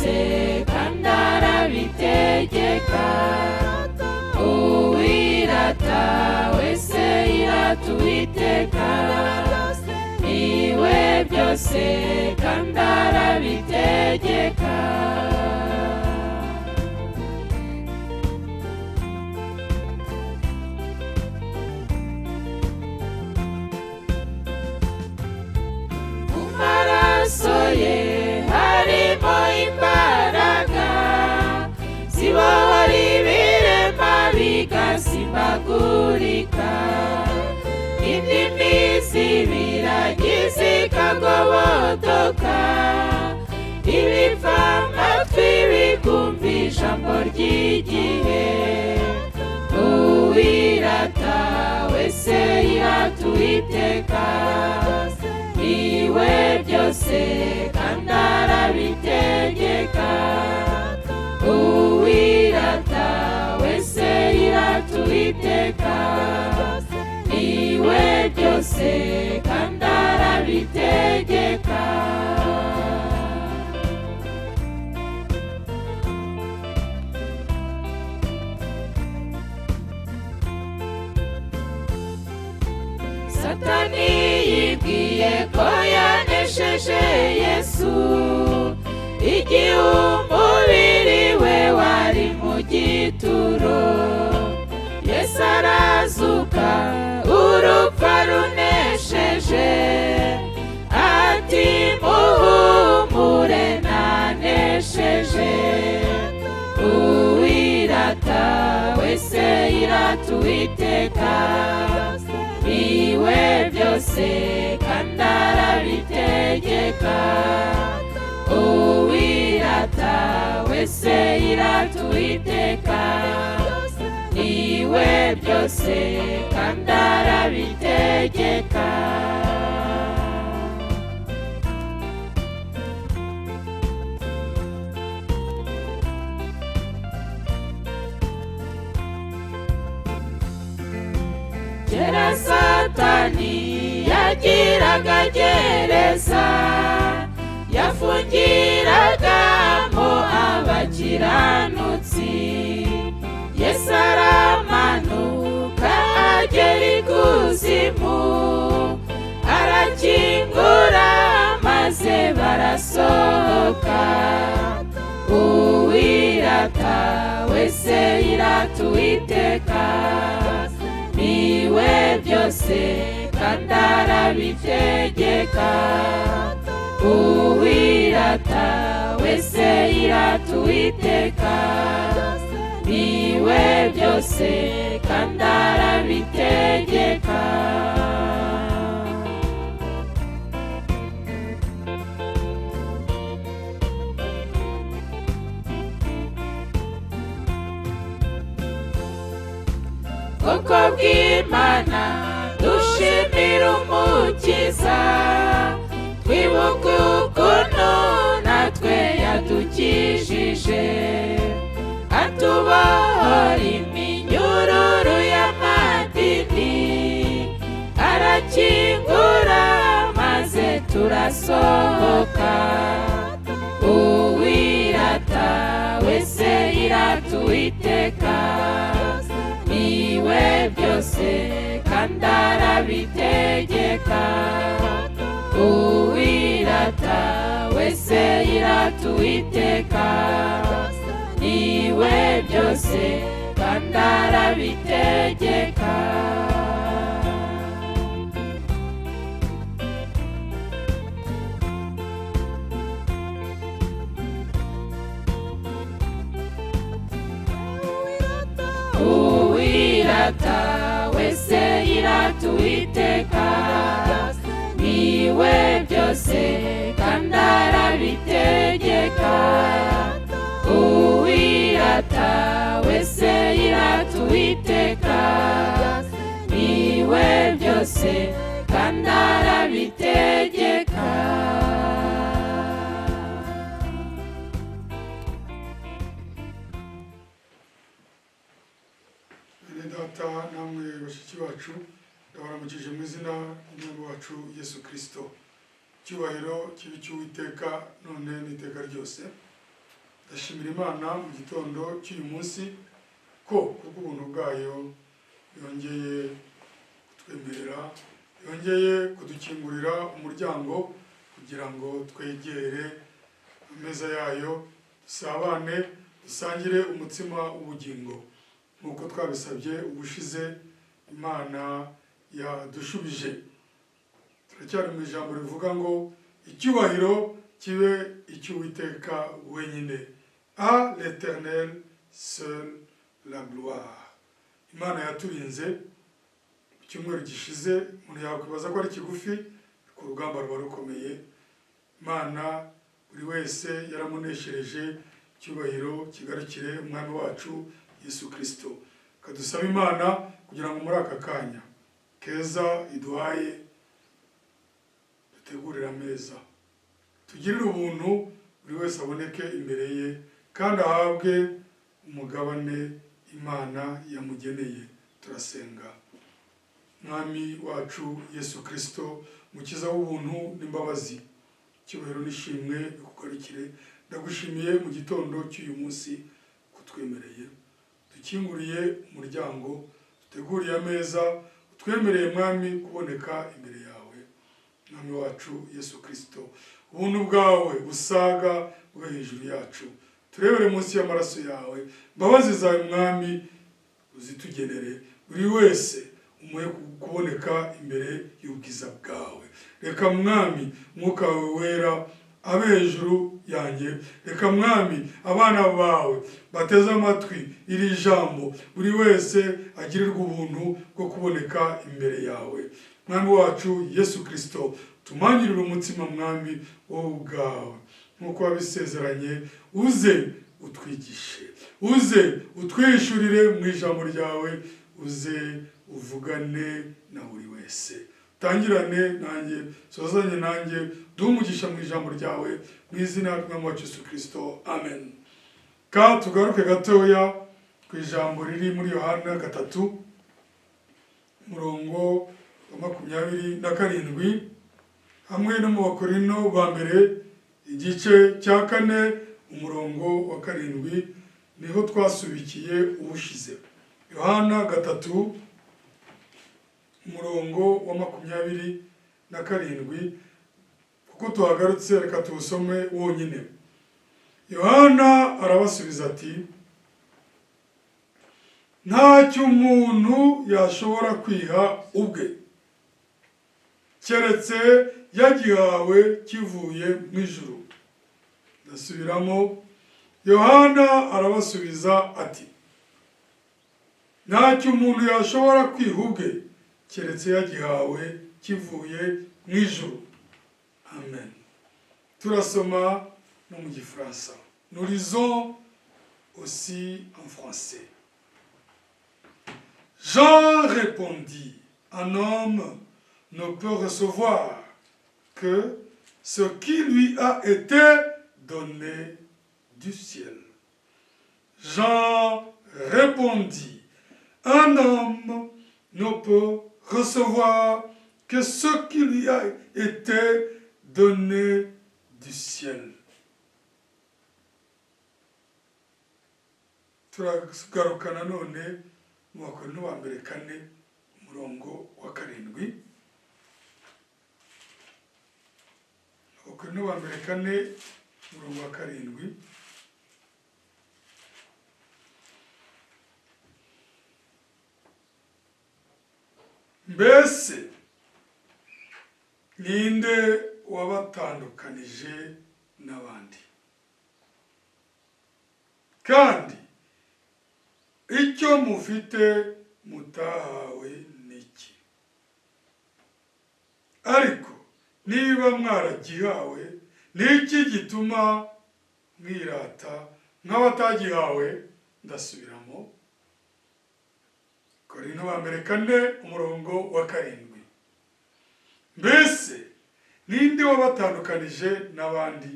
byose kandi arabitegeka. Uwirata wese yirata Uwiteka, niwe byose kandi arabitegeka. Mu maraso ye harimo imbaraga zibohora ibirema bigasimbagurika, indimi z'ibiragi zikagobotoka, ibipfamatwi bikumva ijambo ry'igihe. Uwirata wese yirata Uwiteka, niwe byose kandi arabitegeka. Uwirata wese yirata Uwiteka, niwe byose kandi arabitegeka. Satani yibwiye ko yanesheje Yesu, igihe umubiri we wari mu gituro. Yesu arazuka urupfu runesheje, ati muhumure nanesheje. Uwirata wese yirata Uwiteka, niwe byose kandi arabitegeka. Uwirata wese yirata Uwiteka, niwe byose kandi arabitegeka. Kera Satani yagiraga gereza yafungiragamo abakiranutsi, Yesu aramanuka agera ikuzimu, arakingura maze barasohoka. Uwirata wese yirata Uwiteka, niwe byose kandi arabitegeka. Uwirata wese yirata Uwiteka, niwe byose kandi arabitegeka. Bwoko bw'Imana dushimira Umukiza, twibuka ukuntu natwe yadukijije, atubohora iminyururu y'amadini, arakingura maze turasohoka. Uwirata wese yirata Uwiteka, niwe byose kandi arabitegeka. Uwirata wese yirata Uwiteka, niwe byose kandi arabitegeka. Uwirata wese yirata Uwiteka, niwe byose kandi arabitegeka. Uwirata wese yirata Uwiteka, niwe byose kandi arabitegeka. Bene data namwe bashiki bacu, ndabaramukije mu izina ry'Umwami wacu Yesu Kristo. Icyubahiro kibe icy'Uwiteka none n'iteka ryose. Ndashimira Imana mu gitondo cy'uyu munsi ko kubw'ubuntu bwayo yongeye kutwemerera, yongeye kudukingurira umuryango kugira ngo twegere ameza yayo, dusabane, dusangire umutsima w'ubugingo. Nk'uko twabisabye ubushize, Imana yadushubije. Turacyari mu ijambo rivuga ngo icyubahiro kibe icy'Uwiteka wenyine, à l'Éternel seul la gloire. Imana yaturinze mu cyumweru gishize. Umuntu yakwibaza ko ari kigufi, ku rugamba ruba rukomeye. Imana buri wese yaramuneshereje. Icyubahiro kigarukire Umwami wacu Yesu Kristo. Kadusaba Imana kugira ngo muri aka kanya keza iduhaye dutegurire ameza, tugirire ubuntu, buri wese aboneke imbere ye kandi ahabwe umugabane Imana yamugeneye. Turasenga. Mwami wacu Yesu Kristo, mukiza w'ubuntu n'imbabazi, icyubahiro n'ishimwe bikugarukire. Ndagushimiye mu gitondo cy'uyu munsi kutwemereye, dukinguriye umuryango, duteguriye ameza, utwemereye Mwami kuboneka imbere yawe. Mwami wacu Yesu Kristo, ubuntu bwawe busaga bube hejuru yacu, turebere munsi y'amaraso yawe. Imbabazi zawe Mwami uzitugenere, buri wese umuhe kuboneka imbere y'ubwiza bwawe. Reka Mwami Mwuka wawe wera abe hejuru yanjye. Reka Mwami abana bawe bateze amatwi iri jambo, buri wese agirirwe ubuntu bwo kuboneka imbere yawe. Mwami wacu Yesu Kristo, tumanyurire umutsima Mwami wowe ubwawe nk'uko wabisezeranye. Uze utwigishe, uze utwishurire mu ijambo ryawe, uze uvugane na buri wese, tangirane nanjye, sozanye nanjye, duhe umugisha mu ijambo ryawe, mu izina ry'Umwami wacu Yesu Kristo, amen. Ka tugaruke gatoya ku ijambo riri muri Yohana 3 umurongo wa 27 hamwe no mu Bakorinto ba mbere igice cya 4 umurongo wa 7, niho twasubikiye ubushize. Yohana 3 umurongo wa 27, kuko tuhagarutse reka tuwusome wonyine. Yohana arabasubiza ati: ntacyo umuntu yashobora kwiha ubwe keretse yagihawe kivuye mu ijuru. Ndasubiramo. Yohana arabasubiza ati: ntacyo umuntu yashobora kwiha ubwe keretse yagihawe kivuye mu ijuru. Amen. Turasoma no mu gifaransa. Nous lisons aussi en français. Jean répondit: un homme ne peut recevoir que ce qui lui a été donné du ciel. Jean répondit: un homme ne peut recevoir que ce qui lui a été donné du ciel. Turagaruka nanone mu Bakorinto ba mbere 4 umurongo wa 7. Abakorinto ba mbere 4 umurongo wa 7. Mbese ninde wabatandukanije n'abandi? Kandi icyo mufite mutahawe niki? Ariko niba mwaragihawe, niki gituma mwirata nk'abatagihawe? Ndasubiramo. Korinto ba mbere 4 umurongo wa 7. Mbese ninde wabatandukanije n'abandi?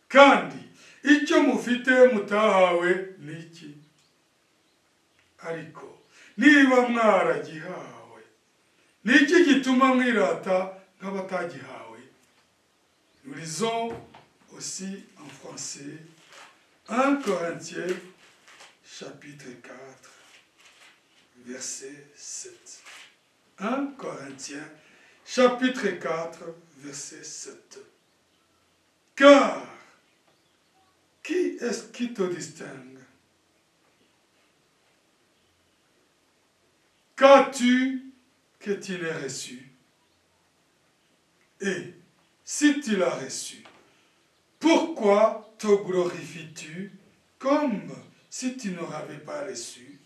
Kandi icyo mufite mutahawe niki? Ariko niba mwaragihawe, niki gituma mwirata nk'abatagihawe? Nous lisons aussi en français. 1 Corinthiens chapitre 4, verset 7. 1 Corinthiens chapitre 4, verset 7. Car qui est-ce qui te distingue? Qu'as-tu que tu n'aies reçu? Et si tu l'as reçu, pourquoi te glorifies-tu comme si tu ne l'avais pas reçu?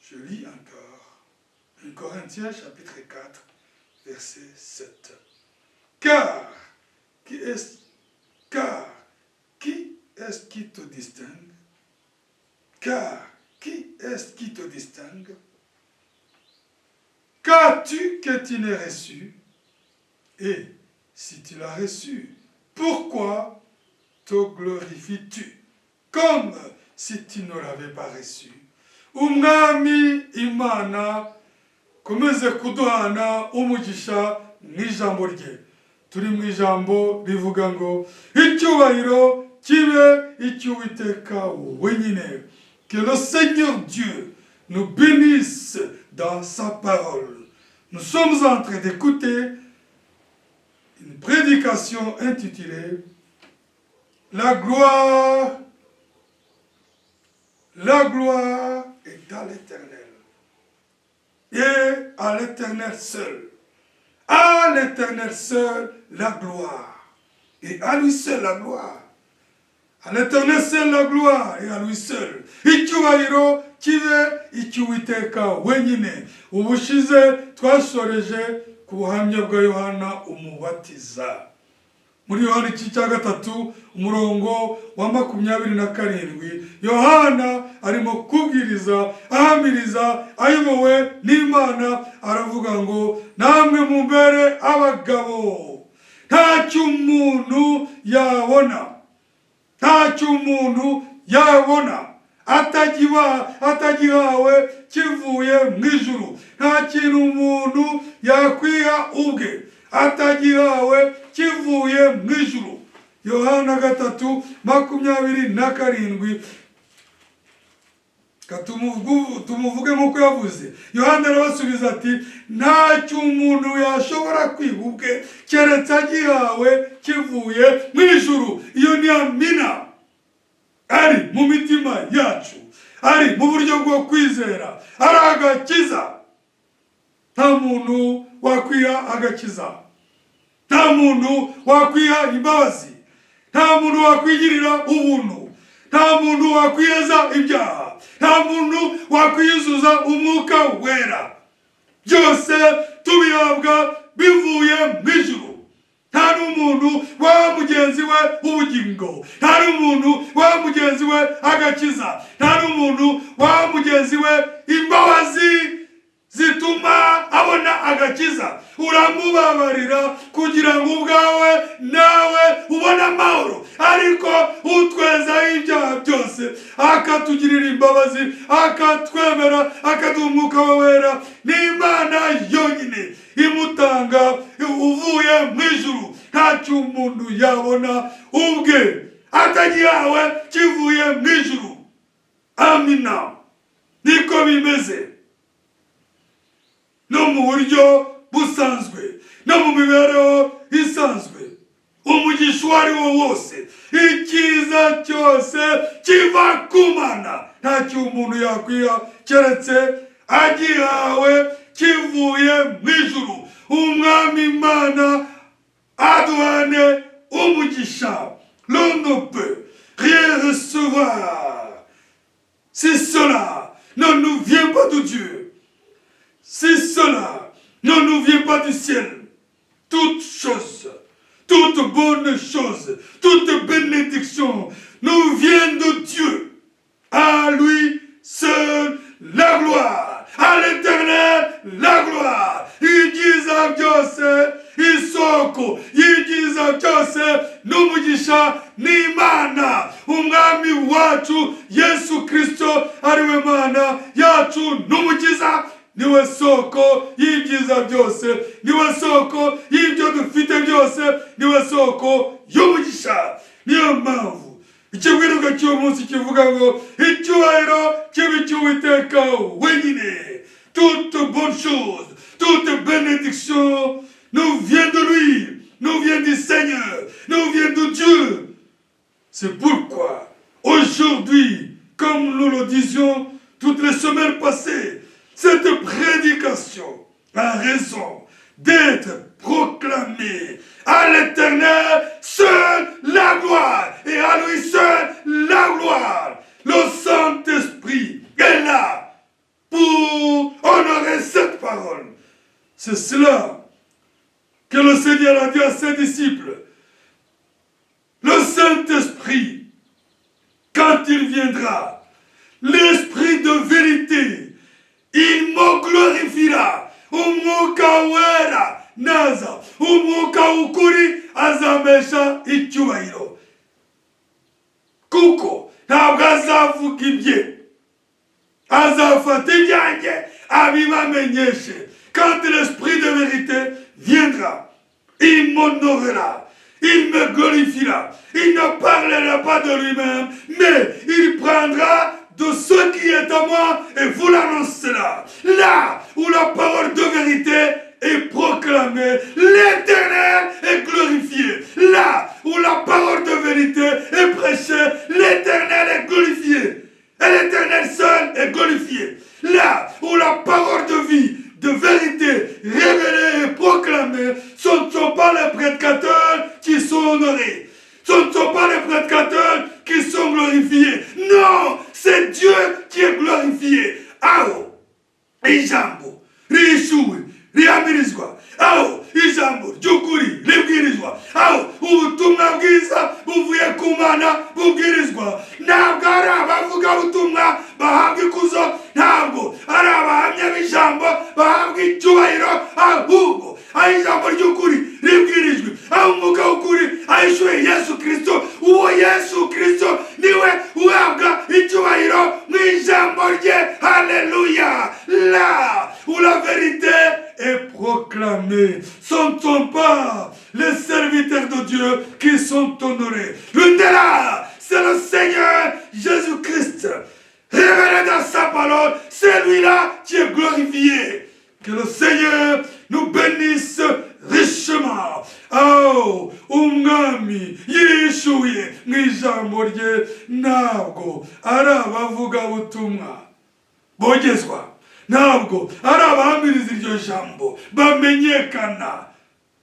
Je lis encore. 1 Corinthiens chapitre 4, verset 7. Car qui est-ce qui te distingue? Car qui est-ce qui te distingue? Qu'as-tu que tu n'aies reçu? Et si tu l'as reçu, pourquoi te glorifies-tu comme si tu ne l'avais pas reçu? Umwami Imana komeze kuduhana umugisha mu ijambo rye. Turi mu ijambo rivuga ngo icyubahiro kibe icy'Uwiteka wenyine. Que le Seigneur Dieu nous bénisse dans sa parole. Nous sommes en train d'écouter une prédication intitulée La gloire est à l'Éternel et à l'Éternel seul. À l'Éternel seul la gloire et à lui seul la gloire. À l'Éternel seul la gloire et à lui seul. Icyubahiro kibe icy'Uwiteka wenyine. Ubushize twashoreje ku buhamya bwa Yohana Umubatiza. Muri Yohana igice cya 3 umurongo wa 27, Yohana arimo kubwiriza ahamiriza ayobowe n'Imana, aravuga ngo namwe mumbere abagabo, ntacyo umuntu yabona, ntacyo umuntu yabona atagihawe kivuye mu ijuru, nta kintu umuntu yakwiha ubwe atagihawe kivuye mu ijuru. Yohana 3:27, tumuvuge nk'uko yavuze. Yohana arabasubiza ati ntacyo umuntu yashobora kwiha ubwe keretse agihawe kivuye mu ijuru. Iyo ni amina ari mu mitima yacu, ari mu buryo bwo kwizera, ari agakiza. Nta muntu wakwiha agakiza, nta muntu wakwiha imbabazi, nta muntu wakwigirira ubuntu, nta muntu wakwiyeza ibyaha, nta muntu wakwiyuzuza umwuka wera. Byose tubihabwa bivuye mu ijuru. Nta n'umuntu wa mugenzi we ubugingo, nta n'umuntu wa mugenzi we agakiza, nta n'umuntu wa mugenzi we imbabazi zituma abona agakiza. Uramubabarira kugira ngo ubwawe nawe ubone amahoro, ariko utwezaho ibyaha byose akatugirira imbabazi, akatwemera, akaduha umwuka we wera. Ni Imana yonyine imutanga uvuye mu ijuru. Ntacyo umuntu yabona ubwe atagihawe kivuye mu ijuru. Amina. Niko bimeze no mu buryo busanzwe, no mu mibereho isanzwe. Umugisha uwo ari wo wose, icyiza cyose kiva ku Mana. Ntacyo umuntu yakwiha keretse agihawe kivuye mu ijuru. Umwami Imana aduhane umugisha. L'on ne peut rien recevoir si cela ne nous vient pas de Dieu, si cela ne nous vient pas du ciel. Toute chose, toute bonne chose, toute bénédiction nous vient de Dieu. À lui seul la gloire, à l'Éternel la gloire. Ibyiza byose, isoko y'ibyiza byose n'umugisha n'Imana. Umwami wacu Yesu Kristo ariwe Mana yacu n'Umukiza, niwe soko y'ibyiza byose, niwe soko y'ibyo dufite byose. byose, niwe soko y'umugisha. Niyo mpamvu ikibwirizwa cy'uyu munsi kivuga ngo icyubahiro kibe icy'Uwiteka wenyine. Toute bonne chose, toute bénédiction nous vient de lui, nous vient du Seigneur, nous vient de Dieu. C'est pourquoi aujourd'hui, comme nous le disions toutes les semaines passées, cette prédication a raison d'être proclamée. À l'Éternel seul la gloire et à lui seul la gloire. Le Saint-Esprit est là pour honorer cette parole. C'est cela que le Seigneur a dit à ses disciples. Le Saint-Esprit, quand il viendra, l'Esprit de vérité, il me glorifiera. Umwuka Wera naza, Umwuka w'ukuri, azampesha icyubahiro, kuko ntabwo azavuga ibye, azafata ibyanjye abibamenyeshe. Quand l'Esprit de vérité viendra, il m'honorera, il me glorifiera. Il ne parlera pas de lui-même, mais il prendra de ce qui est à moi et vous l'annoncera. Là où la parole de vérité est proclamée, l'Éternel est glorifié. Là où la parole de vérité est prêchée, l'Éternel est glorifié. Et l'Éternel seul est glorifié. Là où la parole de vie, de vérité révélée et proclamée, ce ne sont pas les prédicateurs qui sont honorés. Ce ne sont pas les prédicateurs qui sont glorifiés. Non, c'est Dieu qui est glorifié. Aho ijambo rihishuwe rihamirizwa, aho ijambo ry'ukuri ribwirizwa, aho ubutumwa bwiza buvuye ku Mana bubwirizwa, ntabwo ari abavugabutumwa bahabwa ikuzo, ntabwo ari abahamya b'ijambo bahabwa icyubahiro, ahubwo aho ijambo ry'ukuri ribwirijwe, aho Umwuka w'ukuri ahishuye Yesu Kirisito, uwo Yesu Kirisito niwe uhabwa icyubahiro mu ijambo rye. Haleluya! Là où la vérité est proclamée, ce ne sont pas les serviteurs de Dieu qui sont honorés. L'une de là, c'est le Seigneur Jésus-Christ révélé dans sa parole, c'est lui-là qui est glorifié. Que le Seigneur nous bénisse richement. Oh, Umwami yihishuye mu ijambo rye, ntabwo ari abavugabutumwa bogezwa, ntabwo ari abahamiriza iryo jambo bamenyekana,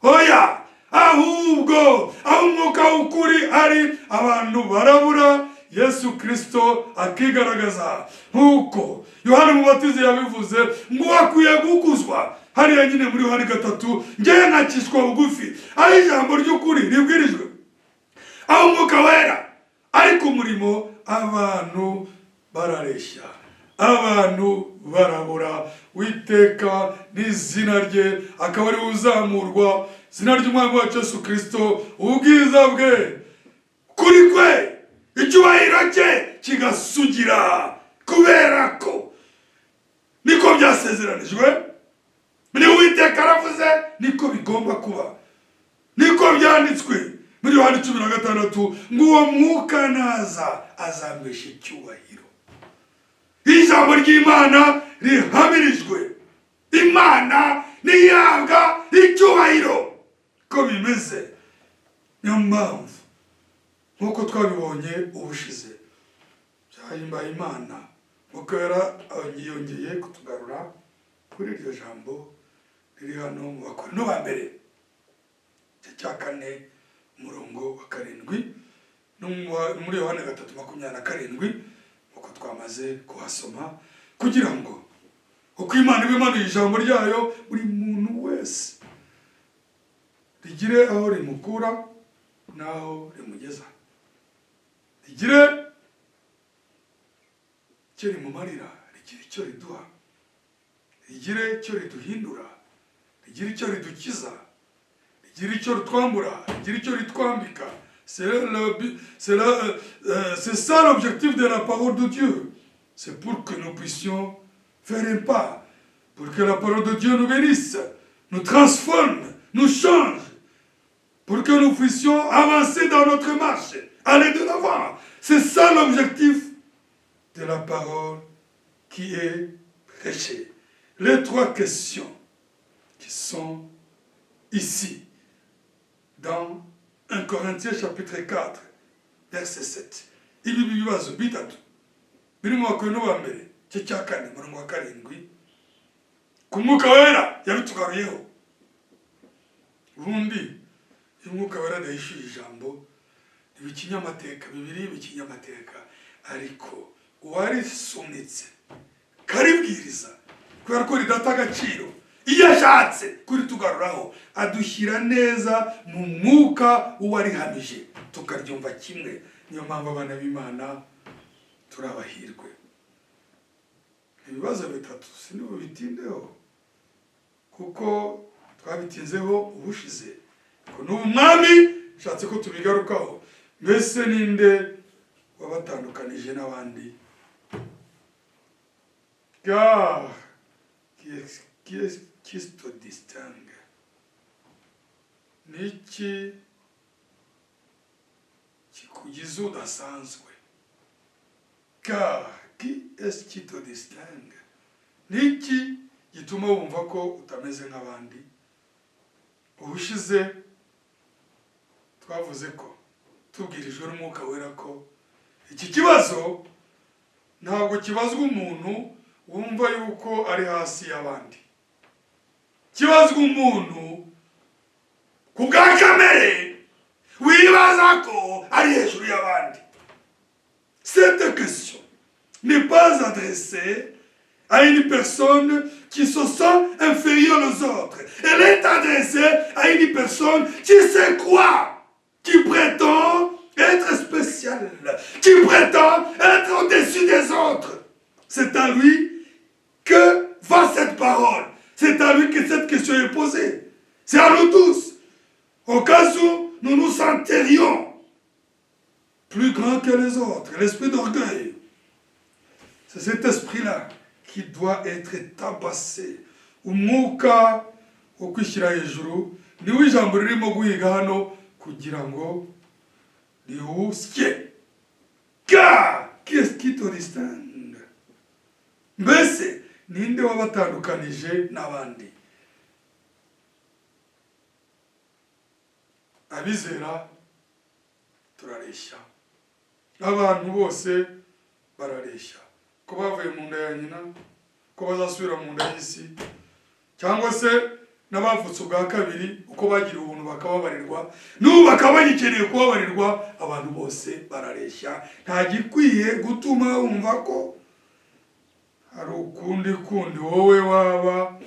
oya, ahubwo aho Umwuka w'ukuri ari, abantu barabura, Yesu Kirisito akigaragaza, nk'uko Yohani Mubatizi yabivuze ngo akwiye gukuzwa hariya nyine muri Yohani 3, ngewe nkacishwa bugufi. Aho ijambo ry'ukuri ribwirijwe, aho Umwuka Wera ari ku murimo, abantu barareshya, abantu barabura, Witeka n'izina rye akaba ari we uzamurwa, izina ry'Umwami wacu Yesu Kirisito, ubwiza bwe, kuri kwe, icyubahiro cye kigasugira, kubera ko niko byasezeranijwe, ni Uwiteka aravuze, niko bigomba kuba, niko byanditswe muri Yohani 16 ngo uwo Mwuka naza azampesha icyubahiro. Ijambo ry'Imana rihamirijwe, Imana ntiyahabwa icyubahiro ko bimeze. Niyo mpamvu, nk'uko twabibonye ubushize, byahimbaye Imana nk'uko yongeye kutugarura kuri iryo jambo riri hano mu Bakorinto ba mbere igice cya 4 umurongo wa 7, no muri Yohani 3:27, nk'uko twamaze kuhasoma, kugira ngo uko Imana iba imanuye ijambo ryayo, buri muntu wese rigire aho rimukura n'aho rimugeza, rigire icyo rimumarira, rigire icyo riduha, rigire icyo riduhindura, rigire icyo ridukiza, rigire icyo ritwambura, rigire icyo ritwambika. C'est ça l'objectif de la parole de Dieu. C'est pour que nous puissions faire un pas, pour que la parole de Dieu nous bénisse, nous transforme, nous change. Pour que nous puissions avancer dans notre marche, aller de l'avant. C'est ça l'objectif de la parole qui est prêchée. Les trois questions qui sont ici, dans 1 Corinthiens chapitre 4, verset 7. Ibi bibazo bitatu biri mu Bakorinto ba mbere igice cya kane umurongo wa karindwi ku Mwuka Wera yabitugaruyeho. Ubundi iyo Umwuka Wera adahishuye ijambo riba ikinyamateka, bibiri iba ikinyamateka, ariko uwarisunitse karibwiriza kubera ko ridata agaciro, iyo ashatse kuritugaruraho adushyira neza mu mwuka w'uwarihamije tukaryumva kimwe. Niyo mpamvu abana b'Imana turi abahirwe. Ibibazo bitatu sinibubitindeho kuko twabitinzeho ubushize, ko n'ubu Mwami ashatse ko tubigarukaho. Mbese ninde wabatandukanije n'abandi? Car qui te distingue? Niki kikugize udasanzwe? Car qui est-ce qui te distingue? Niki gituma wumva ko utameze nk'abandi? Ubushize twavuze ko tubwirijwe n'Umwuka Wera ko iki kibazo ntabwo kibazwa umuntu wumva yuko ari hasi y'abandi, kibazwa umuntu ku bwa kamere wibaza ko ari hejuru y'abandi. Cette question n'est pas adressée à une personne qui se sent inférieure aux autres. Elle est adressée à une personne qui se croit, qui prétend être spéciale, qui prétend être au-dessus des autres. C'est à lui que va cette parole. C'est à lui que cette question est posée. C'est à nous tous. Au cas où nous nous sentirions plus grands que les autres, l'esprit d'orgueil. C'est cet esprit-là qui doit être tabassé. Umwuka wo kwishyira hejuru niwo ijambo ririmo guhiga hano kugira ngo riwusye. Car qu'est-ce qui te distingue? Mbese ninde wabatandukanije n'abandi? Abizera turareshya, abantu bose barareshya, ko bavuye mu nda ya nyina, ko bazasubira mu nda y'isi, cyangwa se n'abavutse ubwa kabiri uko bagiriwe ubuntu bakababarirwa, n'ubu bakaba bagikeneye kubabarirwa. Abantu bose barareshya, nta gikwiye gutuma wumva ko hari ukundi kundi wowe waba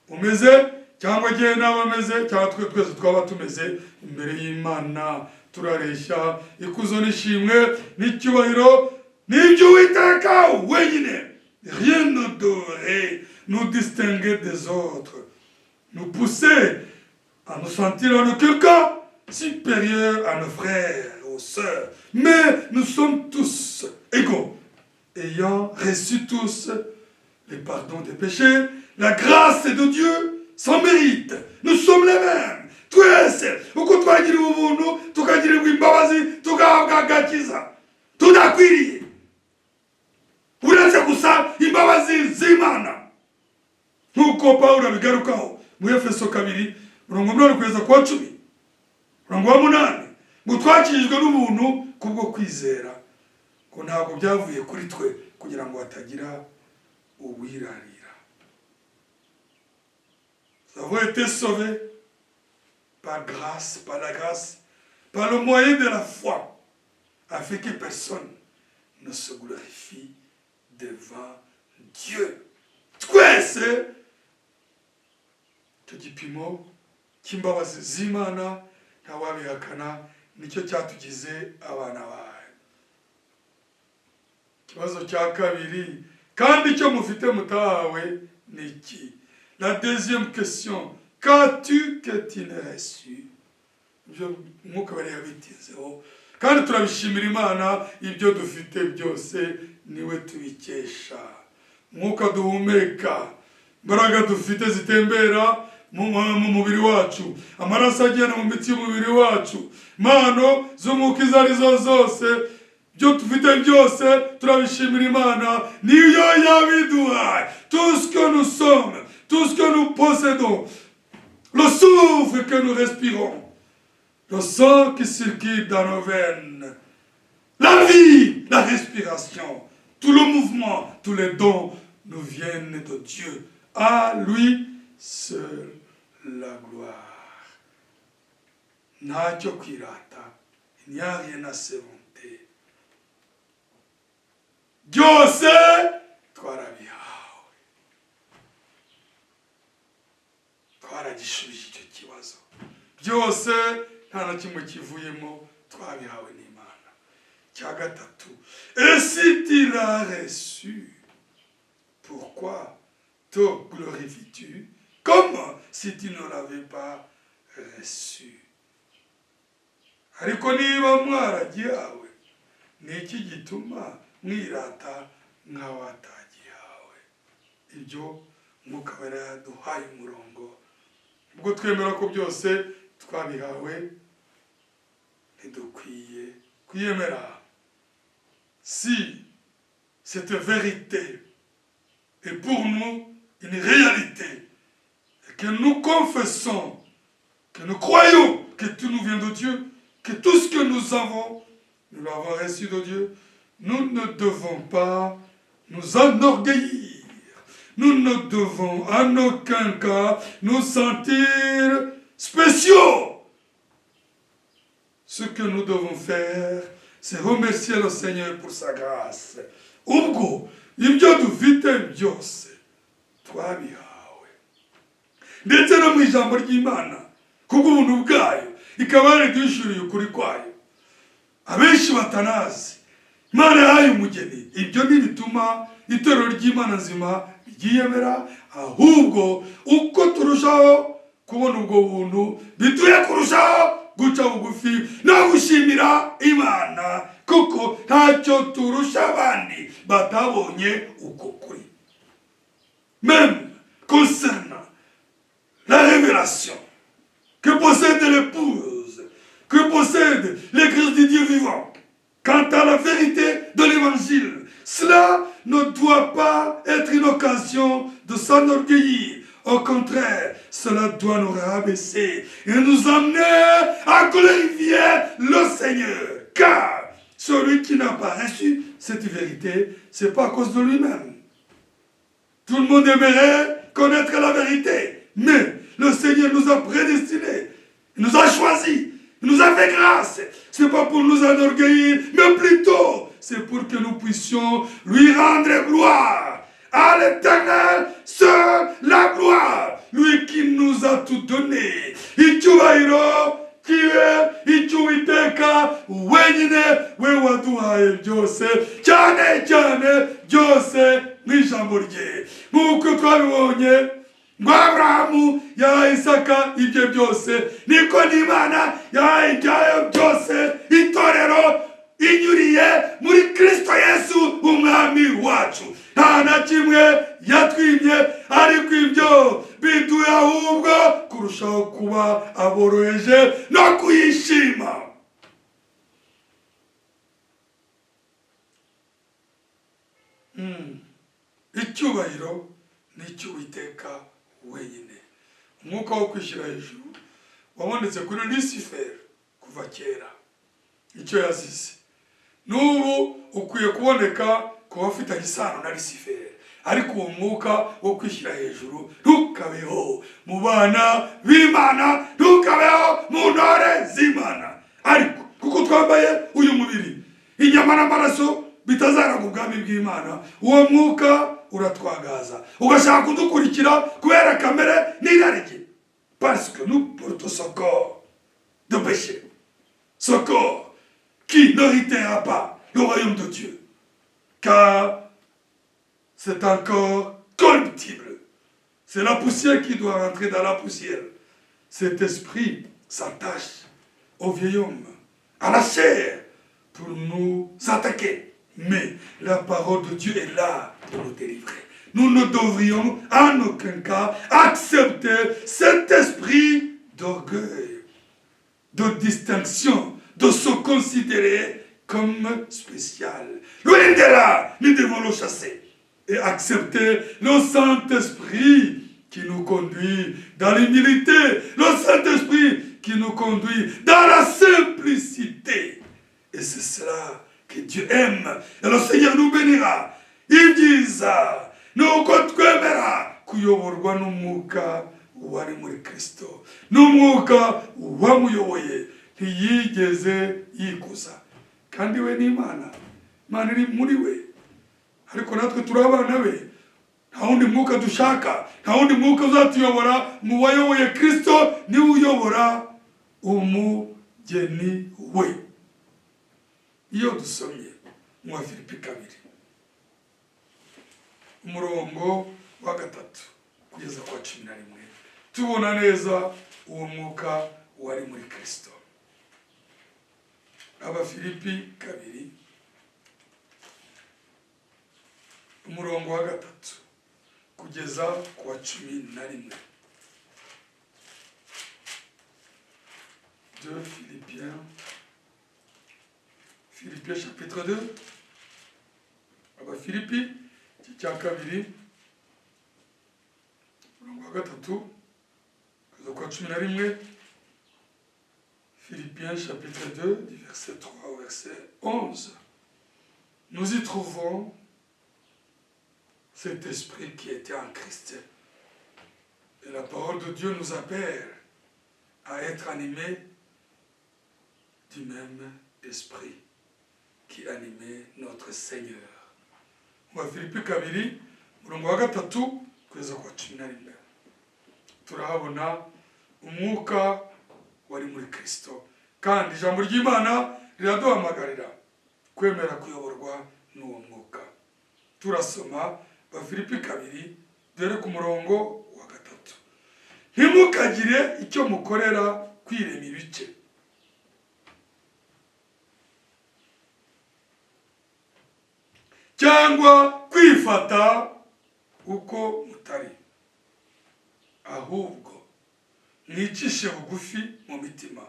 umeze cyangwa agiye n'aba ameze cyangwa twe twese twaba tumeze. Imbere y'Imana turareshya. Ikuzo n'ishimwe n'icyubahiro n'iby'Uwiteka wenyine. Rien ne devrait nous distinguer des autres, nous pousser à nous sentir en aucun cas supérieurs à nos frères ou sœurs, mais nous sommes tous égaux, ayant reçu tous le pardon des péchés, la grâce de Dieu sans mérite. Nous sommes les mêmes twese uko twagiriwe ubuntu, tukagirirwa imbabazi, tugahabwa agakiza tudakwiriye, uretse gusa imbabazi z'Imana, nk'uko Pawulo abigarukaho mu Efeso 2 8 kugeza ku wa 10 murongo wa 8, ngo twakijijwe n'ubuntu kubwo kwizera, ngo ntabwo byavuye kuri twe kugira ngo hatagira uwirarira. Nous avons été sauvés par grâce, par la grâce, par le moyen de la foi, afin que personne ne se glorifie devant Dieu. Twese icyo gipimo cy'imbabazi z'Imana ntawabihakana, nicyo cyatugize abana bayo. Ikibazo cya kabiri: kandi icyo mufite mutahawe ni iki? La deuxième question: qu'as-tu que tu n'aies reçu? Ibyo Umwuka bari yabitinzeho kandi turabishimira Imana. Ibyo dufite byose niwe tubikesha. Umwuka duhumeka, imbaraga dufite zitembera mu mubiri wacu, amaraso agenda mu mitsi y'umubiri wacu, impano z'umwuka izo ari zo zose, ibyo dufite byose turabishimira Imana, niyo yabiduhaye. Tout ce que nous sommes, tout ce que nous possédons, le souffle que nous respirons, le sang qui circule dans nos veines, la vie, la respiration, tout le mouvement, tous les dons nous viennent de Dieu. À lui seul la gloire. Ntacyo kwirata, il n'y a rien à se vanter. Byose twarabihawe. Twaragishubije icyo kibazo. Byose nta na kimwe kivuyemo, twabihawe n'Imana. Cya gatatu: et si tu l'as reçu, pourquoi te glorifies-tu comme si tu ne l'avais pas reçu? Ariko niba mwaragihawe, ni iki gituma mwirata nk'abatagihawe? Ibyo Mwuka Wera yaduhaye umurongo. Ubwo twemera ko byose twabihawe, ntidukwiye kwiyemera. Si cette vérité est pour nous une réalité et que nous confessons, que nous croyons que tout nous vient de Dieu, que tout ce que nous avons, nous l'avons reçu de Dieu, nous ne devons pas nous enorgueillir. Nous ne devons en aucun cas nous sentir spéciaux. Ce que nous devons faire, c'est remercier le Seigneur pour sa grâce. Ubwo ibyo dufite byose twabihawe, ndetse no mu ijambo ry'Imana, kubw'ubuntu bwayo ikaba yaraduhishuriye ukuri kwayo abenshi batanazi, Imana yahaye umugeni. Ibyo ntibituma itorero ry'Imana nzima ryiyemera, ahubwo uko turushaho kubona ubwo buntu, biduhe kurushaho guca bugufi no gushimira Imana, kuko ntacyo turusha abandi batabonye uko kuri. Même concernant la révélation que possède l'épouse, que possède l'Église du Dieu vivant, quant à la vérité de l'Évangile, cela ne doit pas être une occasion de s'enorgueillir. Au contraire, cela doit nous rabaisser et nous amener à glorifier le Seigneur. Car celui qui n'a pas reçu cette vérité, c'est pas à cause de lui-même. Tout le monde aimerait connaître la vérité, mais le Seigneur nous a prédestinés, il nous a choisis, il nous a fait grâce. C'est pas pour nous enorgueillir, mais plutôt c'est pour que nous puissions lui rendre gloire. À l'Éternel seul la gloire, lui qui nous a tout donné. Icyubahiro kibe icy'Uwiteka wenyine, we waduhaye byose, cyane cyane byose mu ijambo rye. Nk'uko twabibonye ngo Aburahamu yahaye Isaka ibye byose, niko n'Imana yahaye ibyayo byose itorero inyuriye muri Kristo Yesu Umwami wacu. Nta na kimwe yatwimye, ariko ibyo biduha ahubwo kurushaho kuba aboroheje no kuyishima. Icyubahiro ni icy'Uwiteka wenyine. Umwuka wo kwishyira hejuru wabonetse kuri Luciferi kuva kera, icyo yazize n'ubu ukwiye kuboneka ku bafitanye isano na Luciferi, ariko uwo mwuka wo kwishyira hejuru ntukabeho mu bana b'Imana, ntukabeho mu ntore z'Imana. Ariko kuko twambaye uyu mubiri, inyama n'amaraso bitazaraga ubwami bw'Imana, uwo mwuka uratwagaza ugashaka kudukurikira kubera kamere n'irari rye, parce que nous portons ce corps de péché, ce corps qui n'héritera pas le royaume de Dieu, car c'est un corps corruptible. C'est la poussière qui doit rentrer dans la poussière. Cet esprit s'attache au vieil homme, à la chair, pour nous attaquer. Mais la parole de Dieu est là pour nous délivrer. Nous ne devrions en aucun cas accepter cet esprit d'orgueil, de distinction, de se considérer comme spécial. Loin de là, nous devons le chasser et accepter le Saint-Esprit qui nous conduit dans l'humilité, le Saint-Esprit qui nous conduit dans la simplicité. Et c'est cela que Dieu aime. Et le Seigneur nous bénira. Ibyiza ni uko twemera kuyoborwa n'umwuka wari muri Kristo, n'umwuka wamuyoboye. Ntiyigeze yikuza, kandi we ni Imana, Imana iri muri we, ariko natwe turi abana be. Nta wundi mwuka dushaka, nta wundi mwuka uzatuyobora mu wayoboye Kristo, niwe uyobora umugeni we. Iyo dusomye mu Bafilipi 2, umurongo wa 3 kugeza kwa 11, tubona neza uwo mwuka wari muri Kristo. Abafilipi 2, umurongo wa 3 kugeza ku wa 11. 2 Philippiens, Philippiens chapitre 2, Abafilipi igice cya 2, umurongo wa 3 kugeza ku wa 11. Philippiens chapitre 2, du verset 3 au verset 11. Nous y trouvons cet esprit qui était en Christ. Et la parole de Dieu nous appelle à être animés du même esprit qui animait notre Seigneur. Mu Bafilipi 2, umurongo wa 3 kugeza ku wa 11, turahabona umwuka wari muri Kristo, kandi ijambo ry'Imana riraduhamagarira kwemera kuyoborwa n'uwo mwuka. Turasoma Bafilipi 2, dore ku murongo wa 3: ntimukagire icyo mukorera kwirema ibice, cyangwa kwifata uko mutari, ahubwo mwicishe bugufi mu mitima,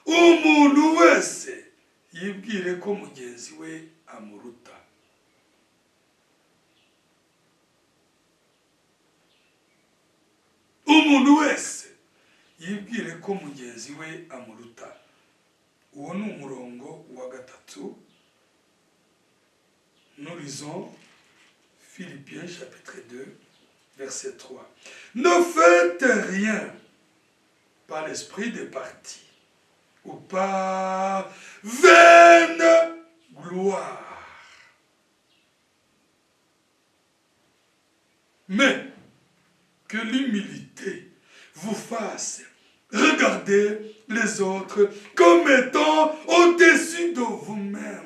umuntu wese yibwire ko mugenzi we amuruta. Umuntu wese yibwire ko mugenzi we amuruta. Uwo ni umurongo wa 3. Nous lisons Philippiens chapitre 2, verset 3. Ne faites rien par l'esprit de parti ou par vaine gloire, mais que l'humilité vous fasse regarder les autres comme étant au-dessus de vous-même.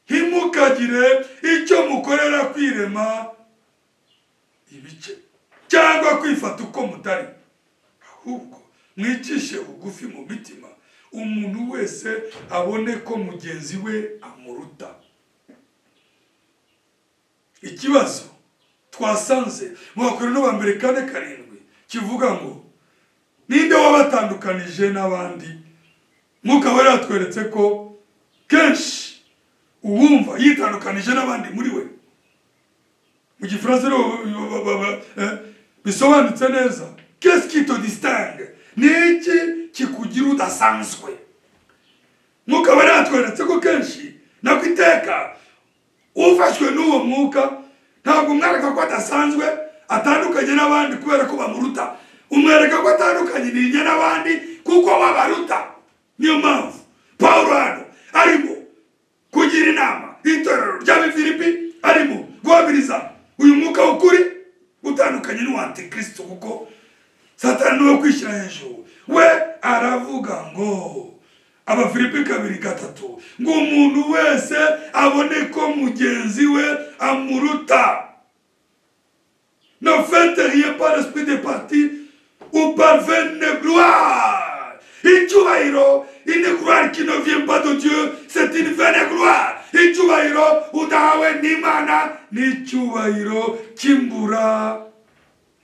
Ntimukagire icyo mukorera kwirema ibice cyangwa kwifata uko mutari, ahubwo mwicishe bugufi mu mitima, umuntu wese abone ko mugenzi we amuruta. Ikibazo twasanze mu Bakorinto ba mbere 4:7 kivuga ngo ninde wabatandukanije n'abandi? Mwuka Wera yatweretse ko kenshi uwumva yitandukanije n'abandi muri we. Mu Gifaransa rero bisobanutse neza: qu'est-ce qui te distingue? Ni iki kikugira udasanzwe? Mwuka Wera yatweretse ko kenshi nako iteka ufashwe n'uwo mwuka ntabwo umwereka ko adasanzwe, atandukanye n'abandi kubera ko bamuruta. Umwereka ko atandukanye n'abandi kuko babaruta. Niyo mpamvu Pawulo hano arimo kugira inama itorero ry'Abafilipi, arimo guhamiriza uyu mwuka w'ukuri utandukanye n'uwa Antikristo, kuko Satani niwe kwishyira hejuru. We aravuga ngo Abafilipi 2:3 ngo umuntu wese abone ko mugenzi we amuruta. Ne faites rien par l'esprit de parti ou par vaine gloire. Icyubahiro, une gloire qui ne vient pas de Dieu, c'est une vaine gloire. Icyubahiro udahawe n'Imana ni icyubahiro cy'imbura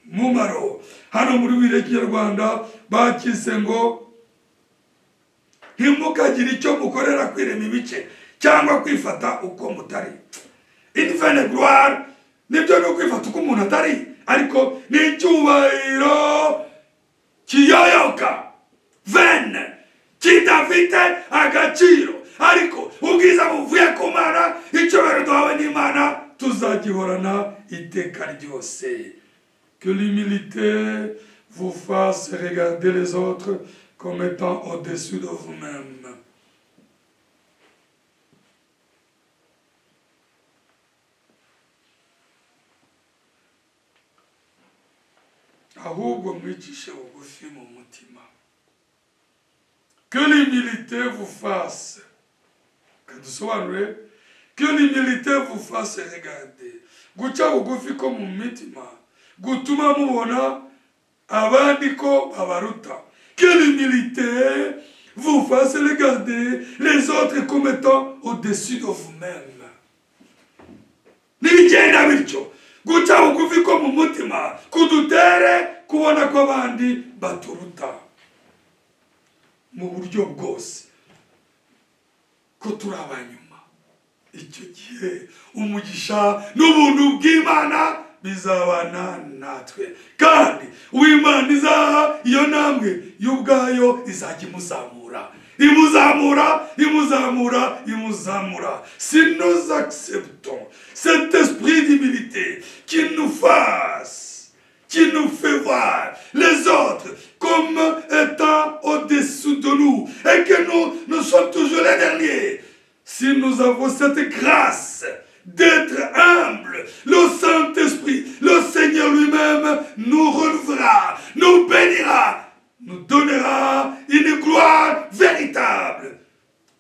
mumaro. Hano muri Bibiliya Kinyarwanda bakise ngo ntimukagire icyo mukorera kwirema ibice cyangwa kwifata uko mutari. Une vaine gloire, nibyo, ni ukwifata uko umuntu atari, ariko ni icyubahiro kiyoyoka, vaine, kidafite agaciro. Ariko ubwiza buvuye ku Mana, icyubahiro duhawe n'Imana, tuzagihorana iteka ryose. Que l'humilité vous fasse regarder les autres comme étant au-dessus de vous-même. Ahubwo mwicishe bugufi mu mutima. Que l'humilité vous fasse, kadusobanure, que l'humilité vous fasse regarder, guca bugufi ko mu mitima gutuma mubona abandi ko babaruta. Que l'humilité vous fasse regarder les autres comme étant au-dessus de vous-même. Nibigenda bityo, guca bugufi ko mu mutima kudutere kubona ko abandi baturuta mu buryo bwose, ko turi abanyuma, icyo gihe umugisha n'ubuntu bw'Imana bizabana natwe. Kandi uw'Imana izaha iyo ntambwe y'ubwayo izajya imuzamura, imuzamura, imuzamura, imuzamura. Si nous acceptons cet esprit d'humilité qui nous fait voir les autres comme étant au-dessous de nous et que nous, nous sommes toujours les derniers, si nous avons cette grâce d'être humble, le Saint-Esprit, le Seigneur lui-même nous relèvera, nous bénira, nous donnera une gloire véritable,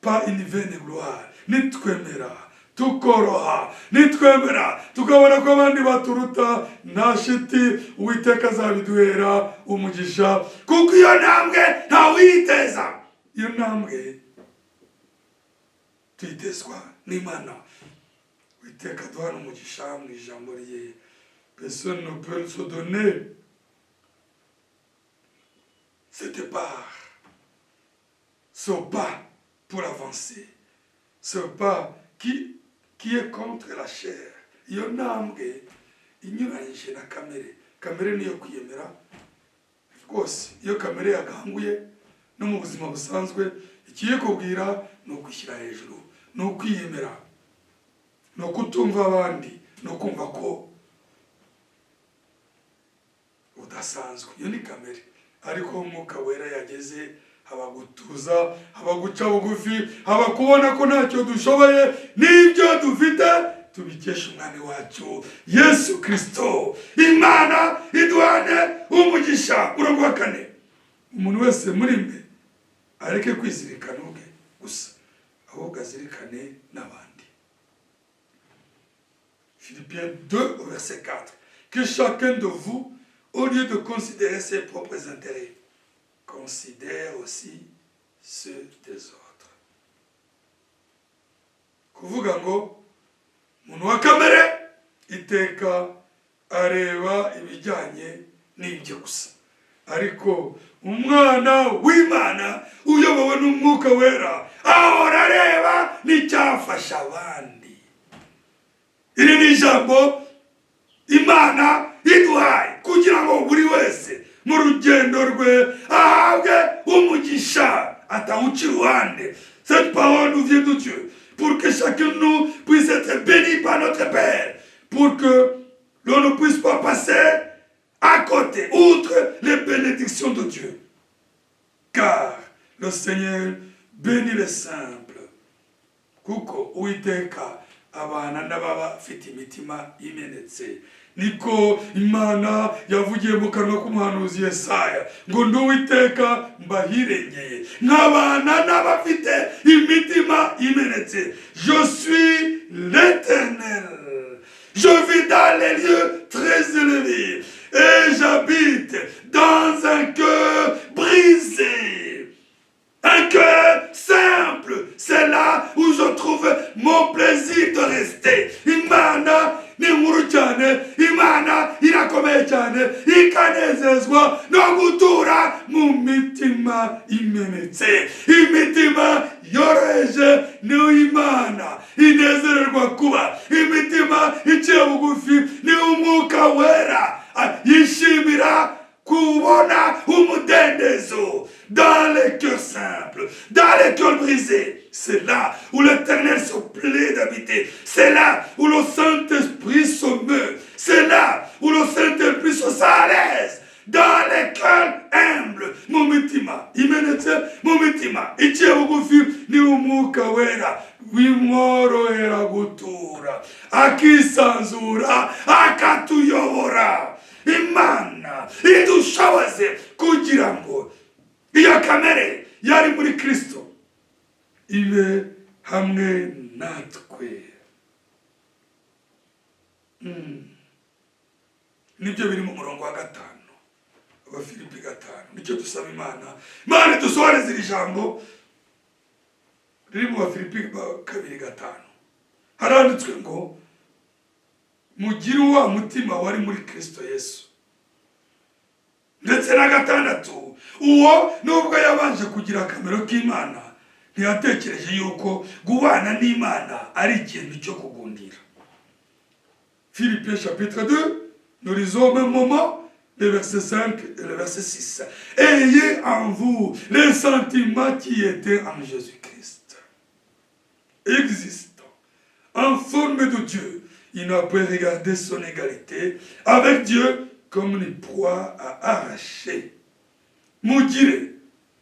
pas une vaine gloire. Nitwemera tukoroha, nitwemera tukabona ko abandi baturuta, nta shiti Uwiteka azabiduhera umugisha, kuko iyo ntambwe ntawuyiteza. Iyo ntambwe tuyitezwa n'Imana. Uwiteka duha n'umugisha mu ijambo rye. Personne ne peut se donner cette part, ce pas pour avancer, ce pas qui est contre la chair. Iyo ntambwe inyuranyije na kamere. Kamere niyo kwiyemera rwose. Iyo kamere yakanguye no mu buzima busanzwe, ikiyikubwira ni ukwishyira hejuru, ni ukwiyemera, ni ukutumva abandi, ni ukumva ko udasanzwe. Iyo ni kamere. Ariko Umwuka Wera yageze, haba gutuza, haba guca bugufi, haba kubona ko ntacyo dushoboye, n'ibyo dufite tubikesha Umwami wacu Yesu Kirisito. Imana iduhane umugisha. Umurongo wa kane: umuntu wese muri mwe areke kwizirikana ubwe gusa, ahubwo azirikane n'abandi. Philippiens 2 au verset 4: que chacun de vous, au lieu de considérer ses propres intérêts, considère aussi ceux des autres. Kuvuga ngo umuntu wa kamere iteka areba ibijyanye n'ibyo gusa, ariko umwana w'Imana uyobowe n'Umwuka Wera ahora areba n'icyafasha abandi. Iri ni ijambo Imana iduhaye kugira ngo buri wese mu rugendo rwe ahabwe umugisha, atawuca iruhande. Cette parole nous vient de Dieu pour que chacun de nous puisse être béni par notre Père, pour que l'on ne puisse pas passer à côté, outre les bénédictions de Dieu, car le Seigneur bénit les simples, kuko Uwiteka abana n'ababa bafite imitima imenetse. Niko Imana yavugiye mu kanwa k'umuhanuzi Yesaya ngo: "Ndi Uwiteka, mbahirengeye, nkabana n'abafite imitima imenetse." Je suis l'Éternel, je vis dans les lieux très élevés et j'habite dans un cœur brisé, un cœur simple, c'est là où je trouve mon plaisir. gutura mu mitima imenetse. Imitima yoroheje niyo Imana inezererwa kuba. Imitima iciye bugufi niyo Umwuka Wera yishimira kubona umudendezo. Dans les cœurs simples, dans les cœurs brisés, c'est là où l'Éternel se plaît d'habiter. C'est là où le Saint-Esprit se meut. C'est là où le Saint-Esprit se sent à l'aise, dans les cœurs humbles. Mu mitima imenetse, mu mitima iciye bugufi, ni Umwuka Wera bimworohera gutura, akisanzura, akatuyobora. Imana idushoboze kugira ngo iyo kamere yari muri Kristo ibe hamwe natwe. Nibyo biri mu murongo wa 5, Abafilipi 5. Nicyo dusaba Imana. Imana idusohoreze iri jambo riri mu Bafilipi 2:5. Haranditswe ngo: "Mugire wa mutima wari muri Kristo Yesu." Ndetse na 6: "Uwo nubwo yabanje kugira akamero k'Imana, ntiyatekereje yuko guhwana n'Imana ari ikintu cyo kugundira." Philippiens chapitre 2, nous lisons au même moment le verset 5 et le verset 6. Ayez en vous les sentiments qui étaient en Jésus-Christ. Existant en forme de Dieu, il n'a pas regardé son égalité avec Dieu comme une proie à arracher. Mugire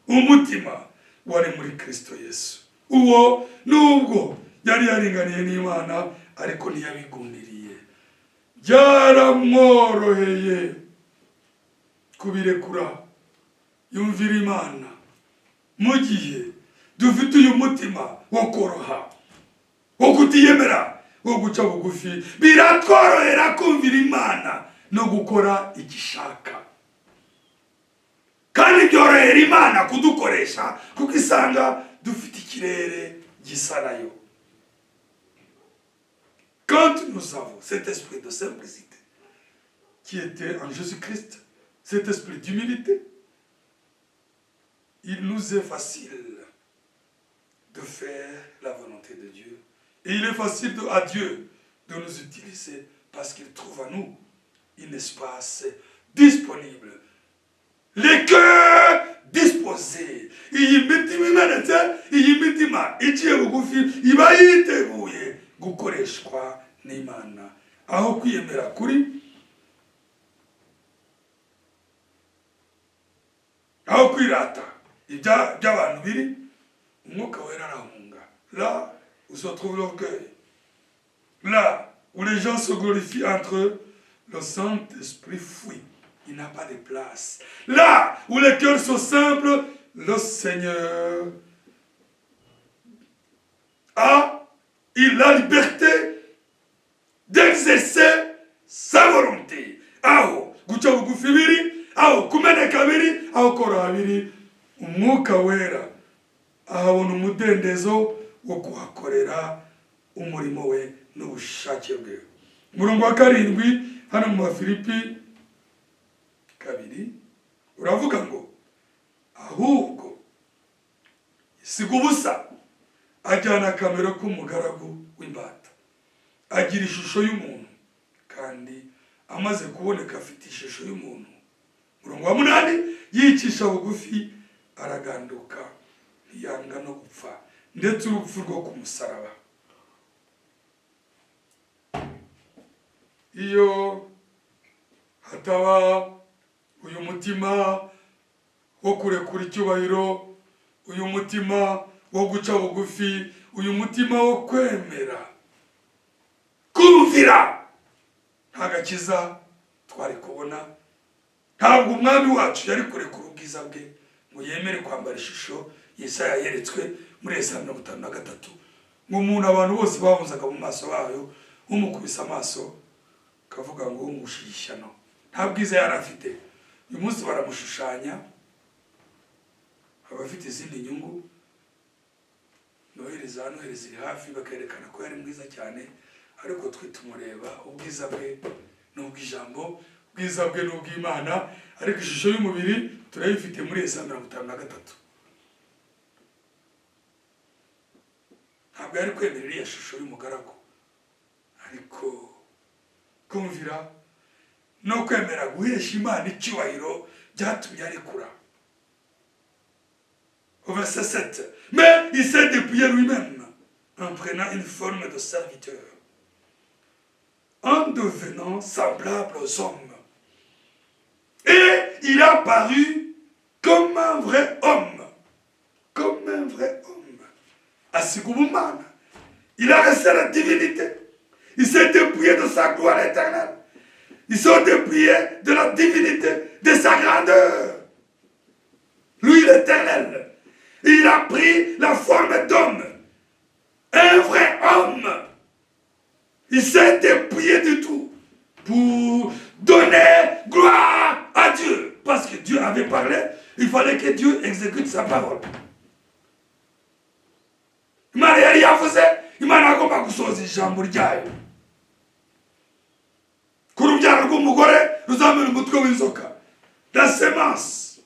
umutima wari muri Kristo Yesu. Uwo nubwo yari yaringaniye n'Imana, ariko ntiyabigundiriye, byaramworoheye kubirekura, yumvira Imana. Mu gihe dufite uyu mutima wo koroha, wo kutiyemera, wo guca bugufi, biratworohera kumvira Imana no gukora igishaka, kandi byorohera Imana kudukoresha kuko isanga dufite ikirere gisa nayo. Quand nous avons cet esprit de simplicité qui était en Jésus-Christ, cet esprit d'humilité, il nous est facile de faire la volonté de Dieu. Et il est facile à Dieu de nous utiliser parce qu'il trouve à nous un espace disponible. Les cœurs disposés. Iyi mitima imenetse, iyi mitima iciye bugufi iba yiteguye gukoreshwa n'Imana. Aho kwiyemera kuri, aho kwirata by'abantu biri, Umwuka Wera arahunga. Là où se trouve l'orgueil, là où les gens se glorifient entre eux, le Saint-Esprit fuit. Il n'a pas de place. Là où les cœurs sont simples, le Seigneur a il la liberté d'exercer sa volonté. Aho guca bugufi biri, aho kumeneka biri, aho koroha biri, Umwuka Wera ahabona umudendezo wo kuhakorera umurimo we n'ubushake bwe. Umurongo wa 7 hano mu Bafilipi 2 uravuga ngo: "Ahubwo isiga ubusa, ajyana akamero k'umugaragu w'imbata, agira ishusho y'umuntu, kandi amaze kuboneka afite ishusho y'umuntu." Umurongo wa 8: "Yicisha bugufi, araganduka, ntiyanga no gupfa, ndetse urupfu rwo ku musaraba." Iyo hataba uyu mutima wo kurekura icyubahiro, uyu mutima wo guca bugufi, uyu mutima wo kwemera kumvira, nta gakiza twari kubona. Ntabwo Umwami wacu yari kurekura ubwiza bwe ngo yemere kwambara ishusho Yesaya yeretswe muri Yesaya 53, ngo umuntu abantu bose bahunzaga mu maso bayo, umukubise amaso kavuga ngo ngushiye ishyano. Nta bwiza yari afite. Uyu munsi baramushushanya abafite izindi nyungu, Noheli za Noheli ziri hafi, bakerekana ko yari mwiza cyane, ariko twe tumureba ubwiza bwe n'ubw'ijambo, ubwiza bwe n'ubw'Imana, ariko ishusho y'umubiri Turayifite muri Yesaya 53. Ntabwo yari kwemera iriya shusho y'umugaragu, ariko kumvira no kwemera guhesha Imana icyubahiro byatumye arekura. Au verset 7, mais il s'est dépouillé lui-même en prenant une forme de serviteur, en devenant semblable aux hommes. Et il a paru comme un vrai homme. Comme un vrai homme. Asiga ubumana. Il a resté la divinité. Il s'est dépouillé de sa gloire éternelle. Il s'est dépouillé de la divinité, de sa grandeur. Lui, l'Éternel. Il a pris la forme d'homme. Un vrai homme. Il s'est dépouillé de tout pour donner gloire à Dieu. Parce que Dieu avait parlé, il fallait que Dieu exécute sa parole. Imana yari yavuze, Imana agomba gusohoza ijambo ryayo ku rubyaro rw'umugore ruzamena umutwe w'inzoka, la semence.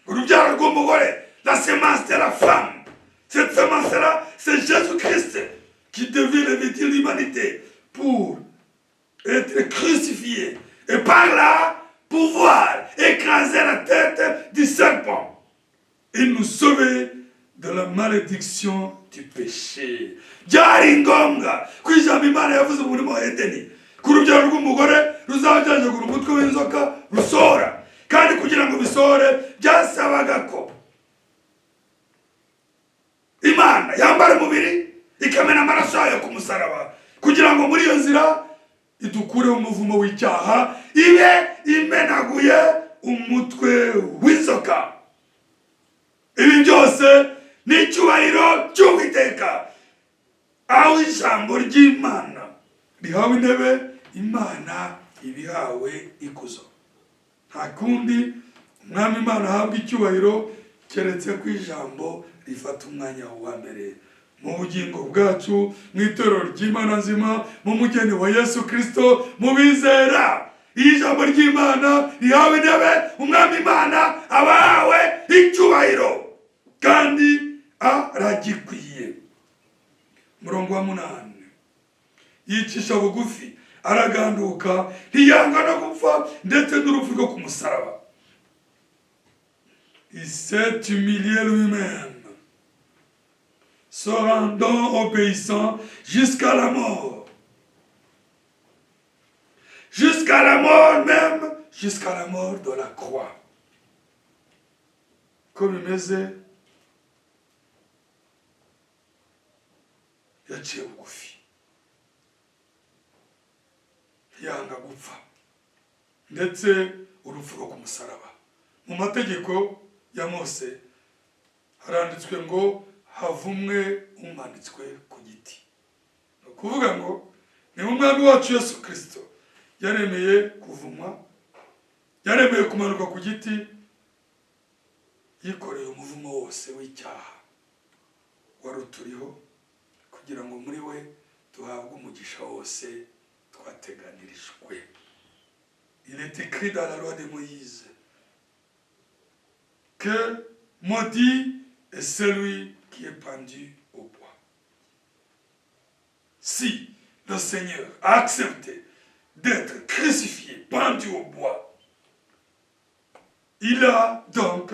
Urubyaro rw'umugore, la semence de la femme. Cette semence-là, c'est Jésus-Christ qui devait revêtir l'humanité pour être crucifié et par là pouvoir écraser la tête du serpent et nous sauver de la malédiction du péché. Byari ngombwa ko ijambo Imana yavuze mu murima wa Edeni ku rubyaro rw'umugore ruzajyanjagura umutwe w'inzoka rusohora, kandi kugira ngo bisohore byasabaga ko Imana yambara umubiri, ikamena amaraso yayo ku musaraba, kugira ngo muri iyo nzira idukureho umuvumo w'icyaha, ibe imenaguye umutwe w'inzoka. Ibi byose ni icyubahiro cy'Uwiteka. Aho ijambo ry'Imana rihawe intebe, Imana ibihawe ikuzo. Nta kundi umwami Imana ahabwa icyubahiro keretse ko ijambo rifata umwanya wa mbere mu bugingo bwacu, mu itorero ry'Imana nzima, mu mugeni wa Yesu Kristo, mu bizera. Iyo ijambo ry'Imana rihawe intebe, umwami Imana aba ahawe icyubahiro kandi aragikwiye. Murongo wa 8, yicisha bugufi, araganduka, ntiyanga no gupfa ndetse n'urupfu rwo ku musaraba. Il s'est humilié lui-même, se rendant obéissant jusqu'à la mort. Jusqu'à la mort même, jusqu'à la mort de la croix. Ko bimeze, yaciye bugufi, yanga gupfa ndetse urupfu rwo ku musaraba. Mu mategeko ya Mose haranditswe ngo havumwe umanitswe ku giti. Ni ukuvuga ngo ni umwami wacu Yesu Kristo yaremeye kuvumwa, yaremeye kumanuka ku giti, yikoreye umuvumo wose w'icyaha wari uturiho, kugira ngo muri we duhabwe umugisha wose twateganirijwe. Il est écrit dans la loi de Moïse que maudit est celui qui est pendu au bois. Si le Seigneur a accepté d'être crucifié, pendu au bois, il a donc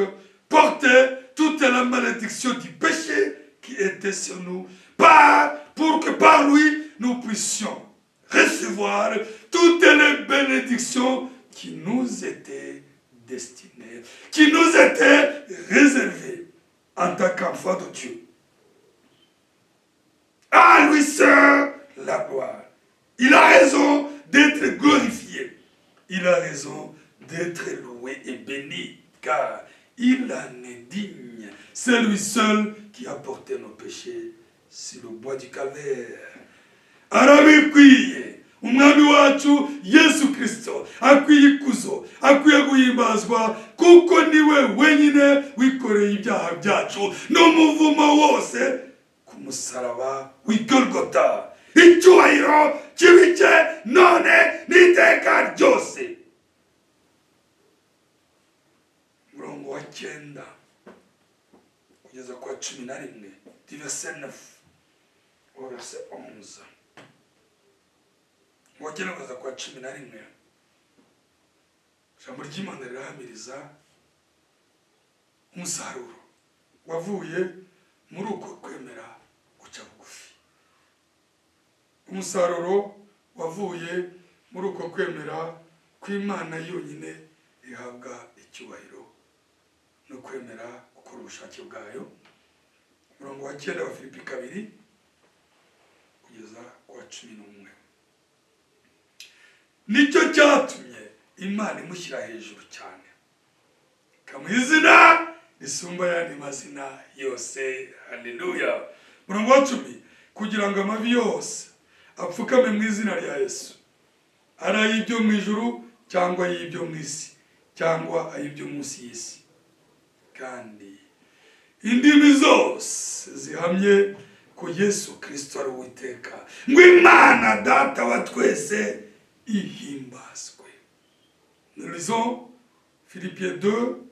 porté toute la malédiction du péché qui était sur nous, pour que par lui nous puissions recevoir toutes les bénédictions qui nous étaient destinées, qui nous étaient réservées en tant qu'enfants de Dieu. À lui seul la gloire. Il a raison d'être glorifié. Il a raison d'être loué et béni, car il en est digne. C'est lui seul qui a porté nos péchés sur le bois du Calvaire. Arabikwiye umwami wacu Yesu Kristo akwiye ikuzo, akwiye guhimbazwa, kuko niwe wenyine wikoreye ibyaha byacu n'umuvumo wose ku musaraba w'i Golgotha. Icyubahiro kibe icye none n'iteka ryose. Umurongo wa 9 kugeza ku wa 11, du verset 9 au verset 11. Wa 9 kugeza ku wa 11, ijambo ry'Imana rirahamiriza umusaruro wavuye muri uko kwemera guca bugufi, umusaruro wavuye muri uko kwemera kw'Imana yonyine ihabwa icyubahiro no kwemera gukora ubushake bwayo. Umurongo wa 9 wa Filipi 2 kugeza ku wa 11. Nicyo cyatumye Imana imushyira hejuru cyane, ikamuha izina risumba ayandi mazina yose. Haleluya. Umurongo wa 10, kugira ngo amavi yose apfukame mu izina rya Yesu, ari ay'ibyo mu ijuru cyangwa ay'ibyo mu isi cyangwa ay'ibyo munsi y'isi, kandi indimi zose zihamye ko Yesu Kristo ari Uwiteka, ngo Imana Data wa twese ihimbazwe. Nous lisons Philippiens 2,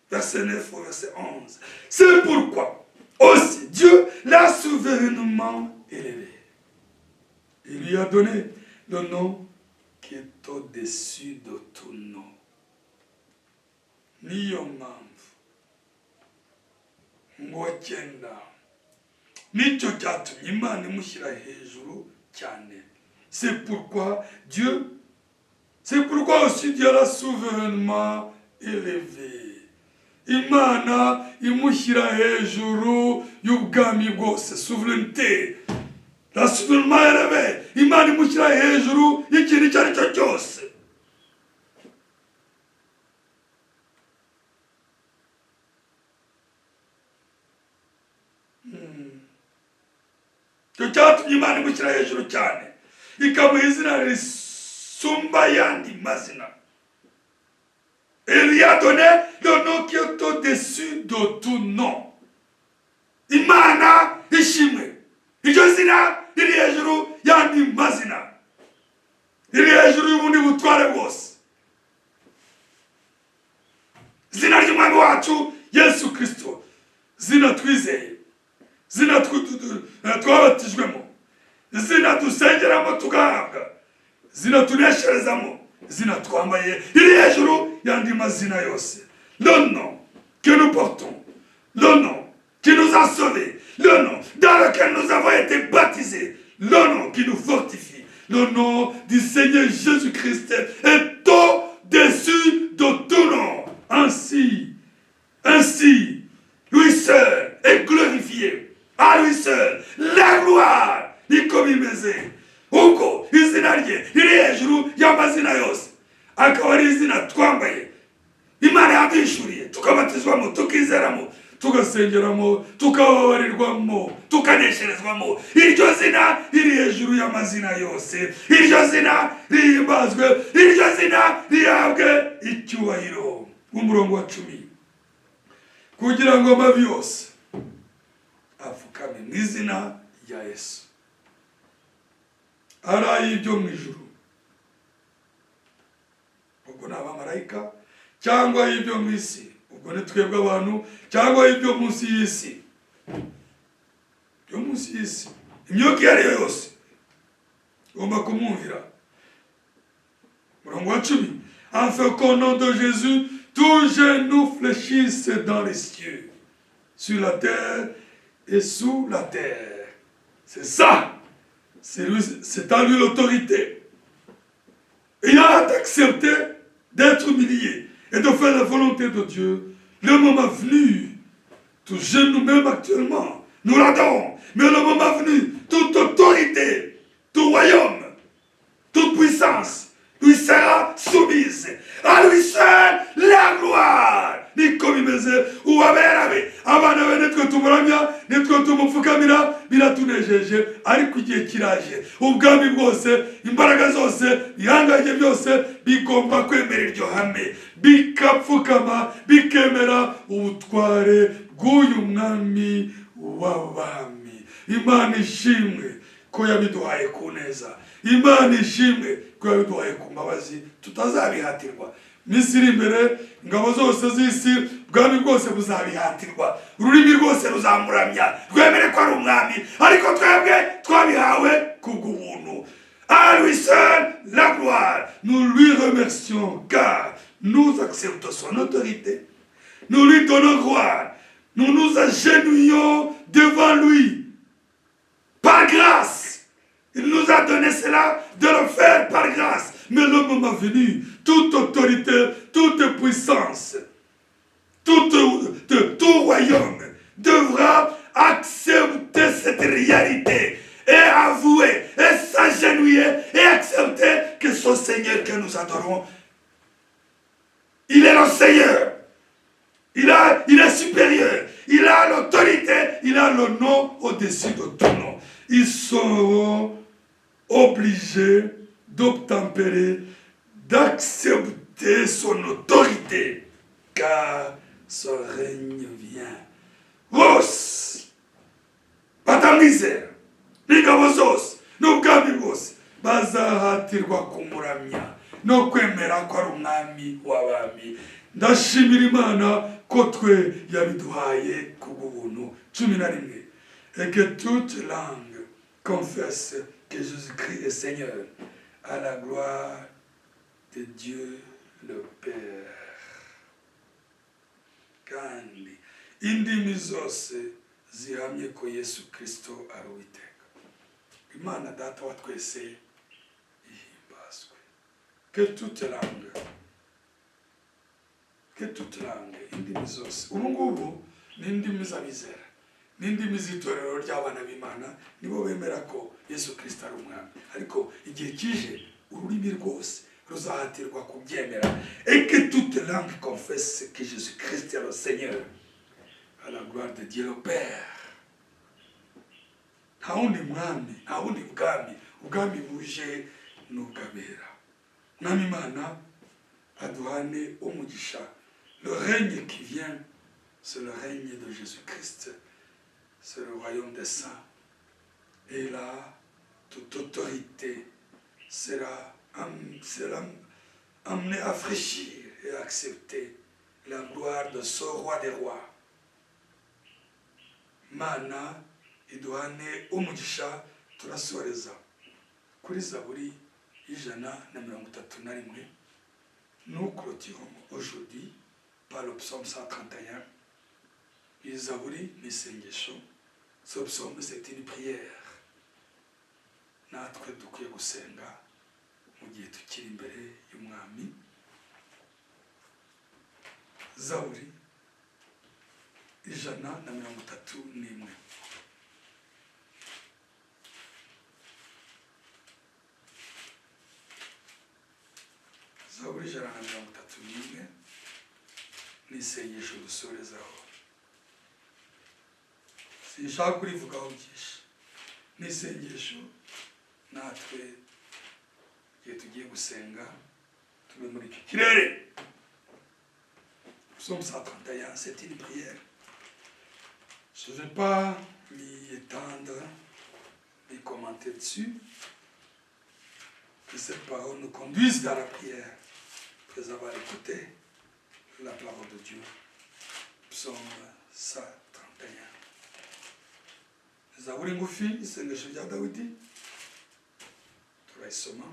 verset 9 au verset 11. C'est pourquoi aussi Dieu l'a souverainement élevé. Il lui a donné le nom qui est au-dessus de tout nom. Niyo mpamvu ngo 9, nicyo cyatumye Imana imushyira hejuru cyane. C'est pourquoi Dieu, c'est pourquoi aussi Dieu l'a souverainement élevé. Imana imushyira hejuru y'ubwami bwose, souveraineté, la souverainement élevé. Imana imushyira hejuru y'ikintu icyo ari cyo cyose. Icyo cyatumye Imana imushyira hejuru cyane, ikamuha izina risumba ayandi mazina. Il lui a donné le nom qui est au-dessus de tout nom. Imana ishimwe. Iryo zina riri hejuru y'andi mazina, riri hejuru y'ubundi butware bwose. Izina ry'Umwami wacu Yesu Kristo, zina twizeye, zina twabatijwemo, zina dusengeramo tugahabwa, zina tunesherezamo, zina twambaye, riri hejuru y'andi mazina yose. Le nom que nous portons, le nom qui nous a sauvés, le nom dans lequel nous avons été baptisés, le nom qui nous fortifie, le nom du Seigneur Jésus-Christ est au-dessus de tout nom. Ainsi, ainsi, lui seul est glorifié. À lui seul, la gloire. Niko bimeze. Ubwo izina rye riri hejuru y'amazina yose, akaba ari izina twambaye, Imana yaduhishuriye, tukabatizwamo, tukizeramo, tugasengeramo, tukababarirwamo, tukanesherezwamo. Iryo zina riri hejuru y'amazina yose, iryo zina rihimbazwe, iryo zina rihabwe icyubahiro. Umurongo wa 10, kugira ngo amavi yose apfukame mu izina rya Yesu, ari ay'ibyo mu ijuru, ubwo ni abamarayika, cyangwa ay'ibyo mu isi, ubwo ni twebwe abantu, cyangwa ay'ibyo munsi y'isi, byo munsi y'isi, imyuka iyo ari yo yose igomba kumwumvira. Umurongo wa 10, afin qu'au nom de Jésus tout genou fléchisse dans les cieux, sur la terre et sous la terre. C'est ça, c'est lui, c'est à lui l'autorité. Ayant accepté d'être humilié et de faire la volonté de Dieu, le moment venu, tout genou même actuellement, nous l'adorons, mais le moment venu, toute autorité, tout royaume, toute puissance lui sera soumise. À lui seul la gloire. Niko bimeze. Uwabera be, abana be, nitwe tumuramya, nitwe tumupfukamira, biratunejeje, ariko igihe kiraje ubwami bwose, imbaraga zose, ibihangange byose bigomba kwemera iryo hame, bikapfukama, bikemera ubutware bw'uyu mwami w'abami. Imana ishimwe. ko yabiduhaye ku neza, Imana ishimwe ko yabiduhaye ku mbabazi, tutazabihatirwa. Minsi iri imbere ingabo zose z'isi, ubwami bwose buzabihatirwa, ururimi rwose ruzamuramya rwemere ko ari umwami, ariko twebwe twabihawe kubw'ubuntu. À lui seul la gloire. Nous lui remercions car nous acceptons son autorité, nous lui donnons gloire, nous nous agenouillons devant lui par grâce. Il nous a donné cela de le faire par grâce. Mais le moment venu, toute autorité, toute puissance, tout royaume devra accepter cette réalité et avouer et s'agenouiller et accepter que son Seigneur que nous adorons, il est le Seigneur. Il est supérieur, il a l'autorité, il a le nom au-dessus de tout nom. Ils seront obligés d'obtempérer, d'accepter son autorité, car son règne vient. Bose batamwizera n'ingabo zose n'ubwami bwose bazahatirwa kumuramya no kwemera ko ari umwami w'abami. Ndashimira Imana ko twe yabiduhaye kubw'ubuntu. 11. Et que toute langue confesse que Jésus-Christ est Seigneur, à la gloire de Dieu le Père. Kandi indimi zose zihamye ko Yesu Kristo ari Uwiteka. Imana Data wa twese ihimbazwe. Que toute langue, que toute langue, indimi zose. Ubu ngubu ni indimi z'abizera, ni indimi z'itorero ry'abana b'Imana, nibo bemera ko Yesu Kristo ari umwami. Ariko igihe kije ururimi rwose ruzahatirwa kubyemera. Et que toute langue confesse que Jésus-Christ est le Seigneur, à la gloire de Dieu le Père. Nta wundi mwami, nta wundi bwami, ubwami buje n'ubwabera. Mwami Imana aduhane umugisha. Le règne qui vient, c'est le règne de Jésus-Christ, c'est le royaume des saints. Et là, toute autorité sera amenée à fraîchir et à accepter la gloire de ce roi des rois. Mana iduhane umugisha. Turasoreza kuri Zaburi 131. Nous clôturons aujourd'hui par le psaume 131. Iyi Zaburi ni isengesho. Ce psaume, c'est une prière. Natwe dukwiye gusenga mu gihe tukiri imbere y'umwami. Zaburi 131. Zaburi 131 ni isengesho dusorezaho. Sinshaka kurivugaho byinshi, ni isengesho natwe igihe tugiye gusenga tube muri icyo kirere. Psaume 131, c'est une prière. Je ne vais pas m'y étendre, ni commenter dessus. Que cette parole nous conduise dans la prière, après avoir écouté la parole de Dieu. Psaume 131. Zaburi ngufi, isengesho rya Dawidi, turayisoma.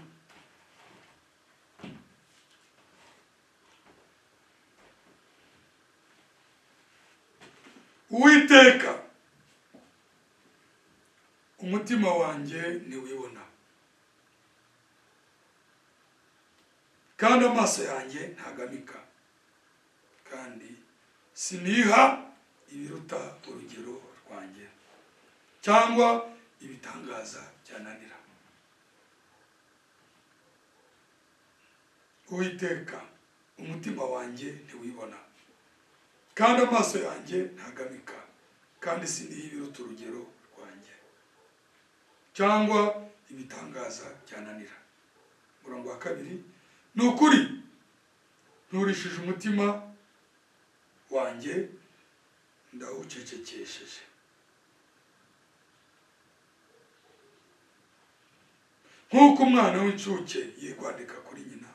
Uwiteka, umutima wanjye ntiwibona, kandi amaso yanjye ntagamika, kandi siniha ibiruta urugero rwanjye cyangwa ibitangaza byananira. Uwiteka, umutima wanjye ntiwibona, kandi amaso yanjye ntagamika, kandi siniha ibiruta urugero rwanjye cyangwa ibitangaza byananira. Umurongo wa 2, ni ukuri nturishije umutima wanjye, ndawucecekesheje. Nk'uko umwana w'incuke yigwandika kuri nyina,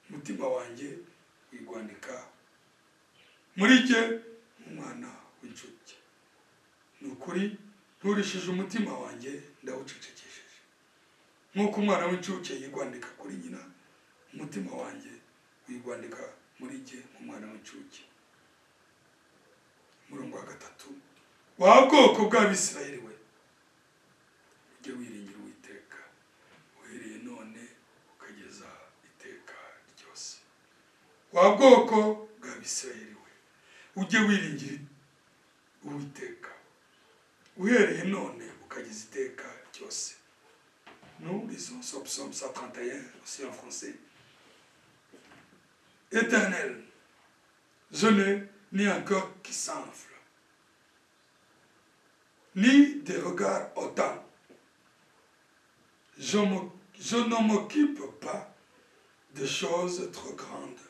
umutima wanjye wigwandika muri jye nk'umwana w'incuke. Ni ukuri nturishije umutima wanjye, ndawucecekesheje. Nk'uko umwana w'incuke yigwandika kuri nyina, umutima wanjye wigwandika muri jye nk'umwana w'incuke. Umurongo wa 3: Wa bwoko bw'Abisirayeli we, ujye wiringira Uwiteka uhereye none ukageza iteka ryose. Wa bwoko bw'Abisirayeli we, ujye wiringira Uwiteka uhereye none ukageza iteka ryose. Nous lisons ce psaume 131 aussi en français. Éternel, je n'ai ni un cœur qui s'enfle, ni des regards hautains. Je ne m'occupe pas de choses trop grandes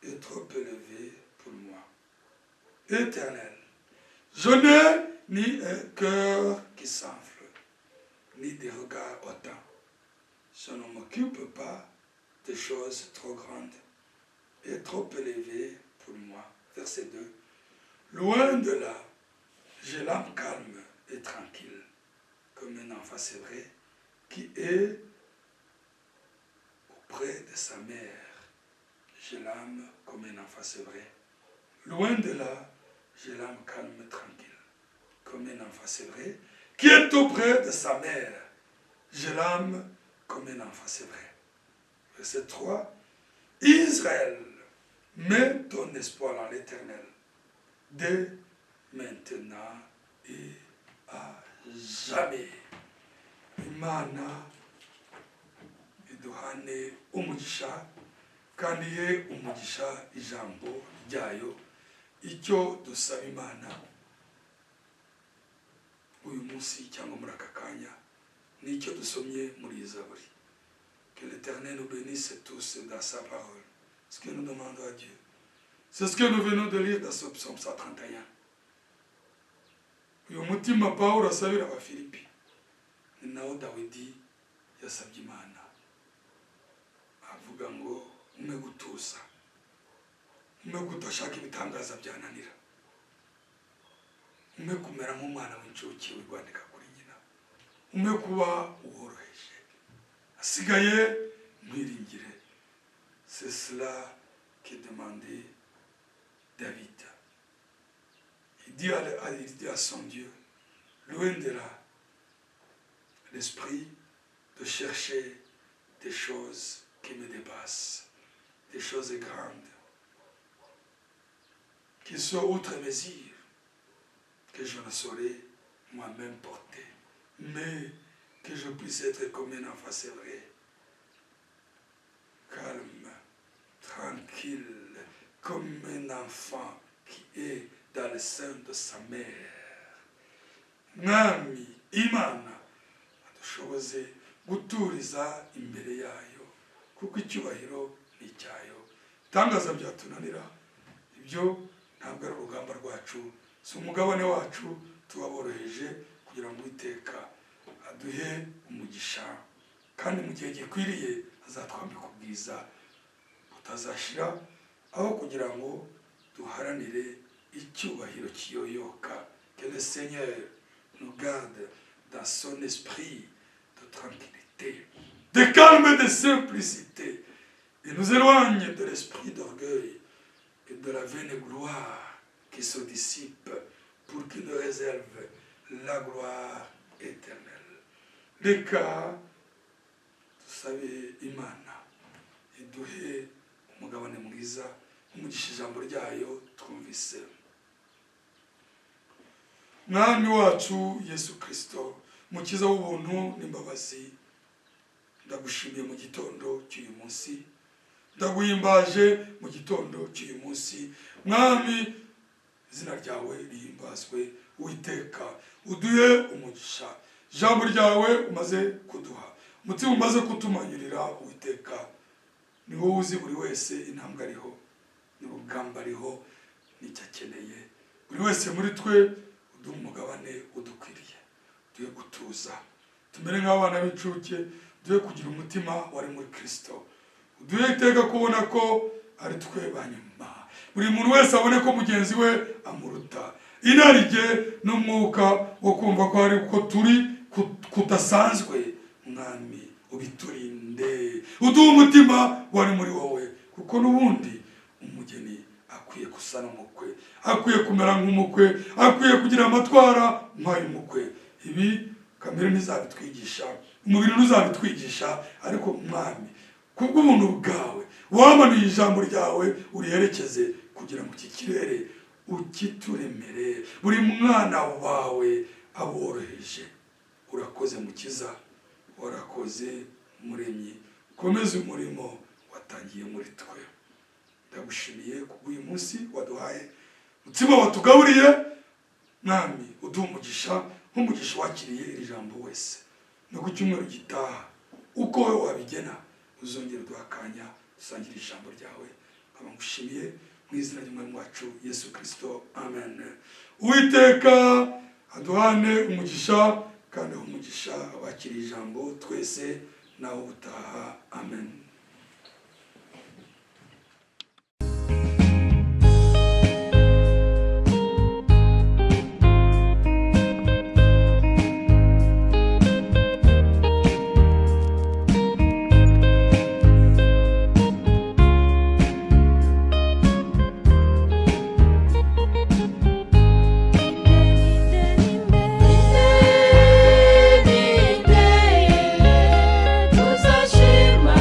et trop élevées pour moi. Éternel, je n'ai ni un cœur qui s'enfle, ni des regards hautains. Je ne m'occupe pas de choses trop grandes et trop élevées pour moi. Verset 2. Loin de là, j'ai l'âme calme et tranquille, comme un enfant sevré qui est auprès de sa mère. J'ai l'âme comme un enfant sevré. Loin de là, j'ai l'âme calme et tranquille, comme un enfant sevré qui est auprès de sa mère. J'ai l'âme comme un enfant sevré. Verset 3. Israël, mets ton espoir en l'Éternel, dès maintenant et à jamais. Imana iduhane umugisha kandi ihe umugisha ijambo ryayo. Icyo dusaba Imana uyu munsi cyangwa muri aka kanya ni icyo dusomye muri iyi zaburi. Que l'Éternel nous bénisse tous dans sa parole. Ce que nous demandons à Dieu, c'est ce que nous venons de lire dans ce psaume 131. Uyu mutima Pawulo asabira Abafilipi ni nawo Dawidi yasabye Imana, avuga ngo umpe gutuza, umpe kudashaka ibitangaza byananira, umpe kumera nk'umwana w'incuke wigwandika kuri nyina, umpe kuba uworoheje, asigaye nkwiringire. C'est cela que demandait David. Il dit à son Dieu: loin de là l'esprit de chercher des choses qui me dépassent, des choses grandes, qui sont outre mesure, que je ne saurais moi-même porter, mais que je puisse être comme un enfant sevré, calme, tranquille, comme un enfant qui est dans le sein de sa mère. Mwami Imana adushoboze guturiza imbere yayo, kuko icyubahiro ni icyayo. Ibitangaza byatunanira, ibyo ntabwo ari urugamba rwacu, si umugabane wacu. Tubaboroheje kugira ngo Uwiteka aduhe umugisha, kandi mu gihe gikwiriye azatwambika ubwiza butazashira, aho kugira ngo duharanire icyubahiro kiyoyoka. Que le Seigneur nous garde dans son esprit de tranquillité, de calme et de simplicité, et nous éloigne de l'esprit d'orgueil et de la vaine gloire qui se dissipe, pour qu'il nous réserve la gloire éternelle. Reka dusabe Imana iduhe umugabane mwiza, umugisha ijambo ryayo twumvise. Mwami wacu Yesu Kirisito, mukiza w'ubuntu n'imbabazi, ndagushimiye mu gitondo cy'uyu munsi, ndaguhimbaje mu gitondo cy'uyu munsi. Mwami, izina ryawe rihimbazwe. Uwiteka, uduhe umugisha ijambo ryawe umaze kuduha, umutima umaze kutumanyurira. Uwiteka, ni wowe uzi buri wese intambwe ariho n'urugamba ariho n'icyo akeneye. Buri wese muri twe uduhe umugabane udukwiriye, uduhe gutuza, tumere nk'abana b'incuke. Duhe kugira umutima wari muri Kristo, uduhe iteka kubona ko ari twe ba nyuma, buri muntu wese abone ko mugenzi we amuruta. Inarijye n'umwuka wo kumva ko hari uko turi kudasanzwe, Mwami ubiturinde, uduhe umutima wari muri wowe, kuko n'ubundi umugeni akwiye gusa n'umukwe, akwiye kumera nk'umukwe, akwiye kugira amatwara nk'ay'umukwe. Ibi kamere ntizabitwigisha, umubiri ntuzabitwigisha, ariko Mwami kubw'ubuntu bwawe wamanuye ijambo ryawe uriherekeze kugira ngo iki kirere ukituremere, buri mwana wawe aboroheje. Urakoze Mukiza, warakoze Muremyi, komeza umurimo watangiye muri twe. Ndagushimiye kubw'uyu munsi waduhaye, umutima watugaburiye. Mwami uduhe umugisha nk'umugisha wakiriye iri jambo wese, no ku cyumweru gitaha uko wowe wabigena uzongera uduhe akanya dusangire ijambo ryawe. Nkaba ngushimiye mu izina ry'Umwami wacu Yesu Kristo, amen. Uwiteka aduhane umugisha kandi ahe umugisha abakiriye ijambo twese, nawe ubutaha, amen. Ninde tuzashima?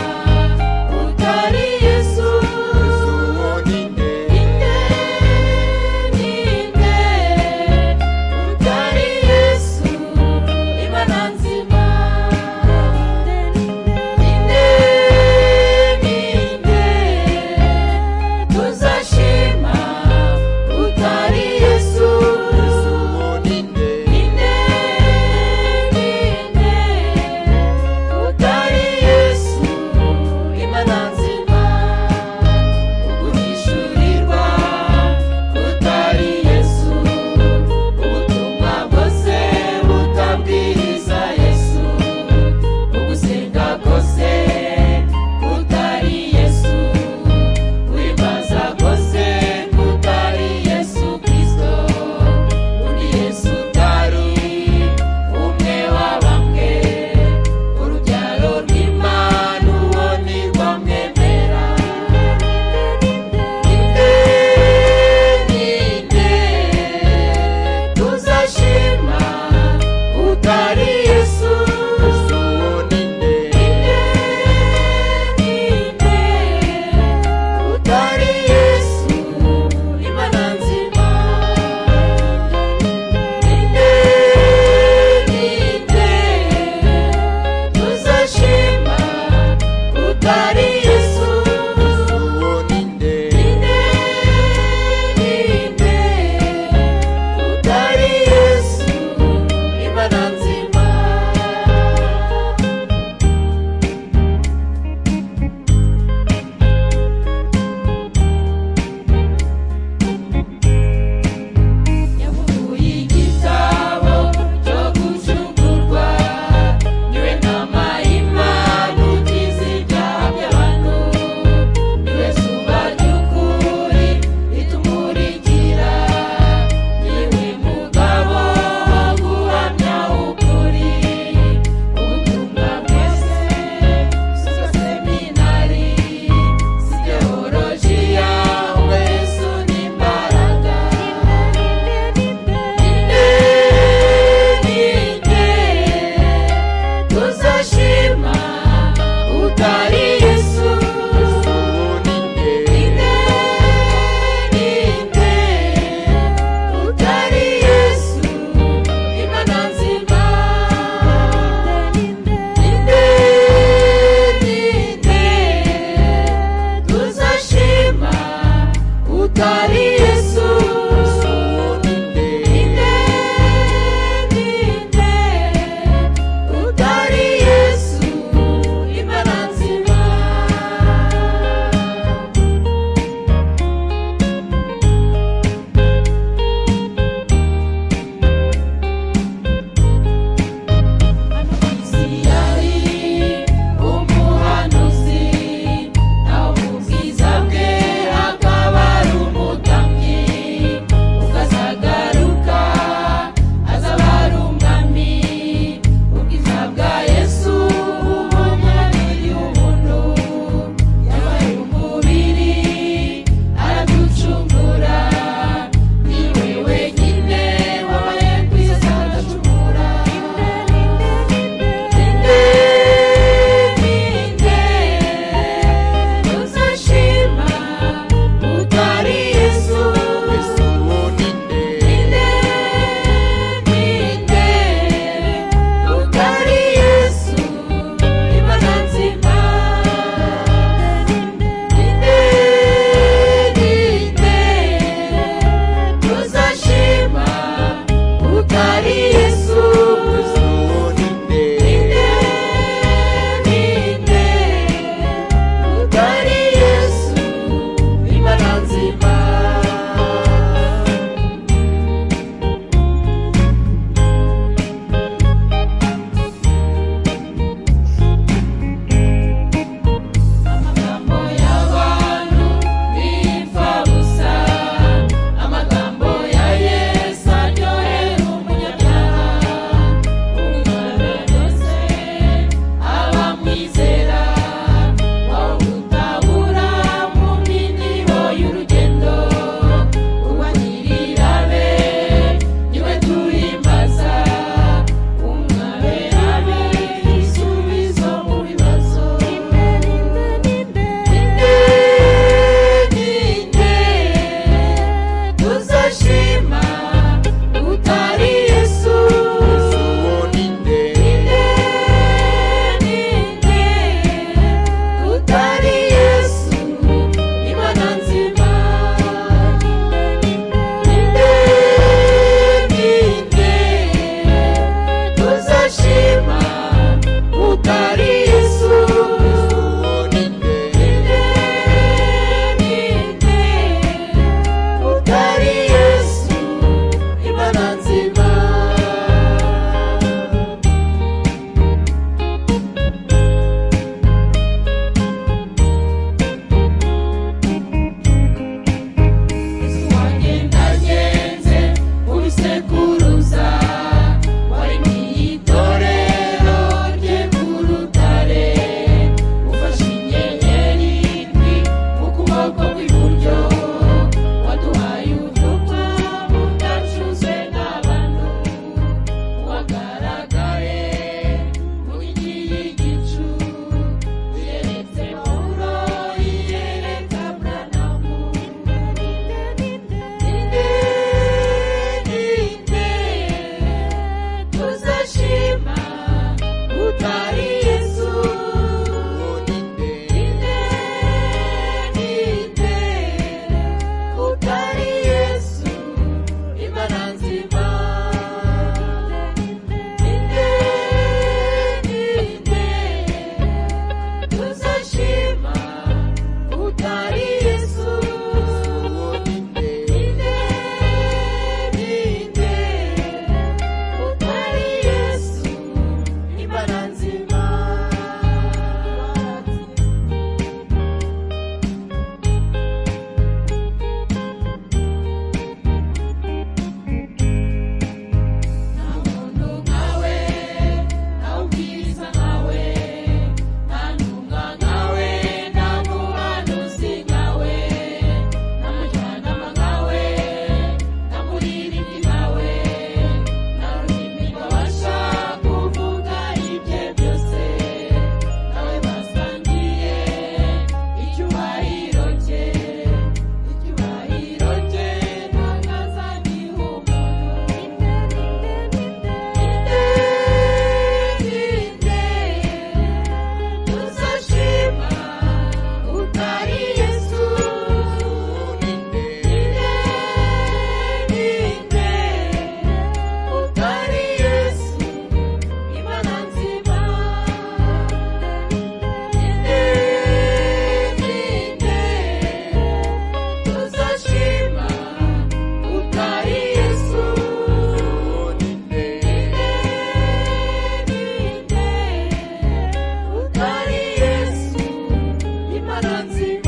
Nzima.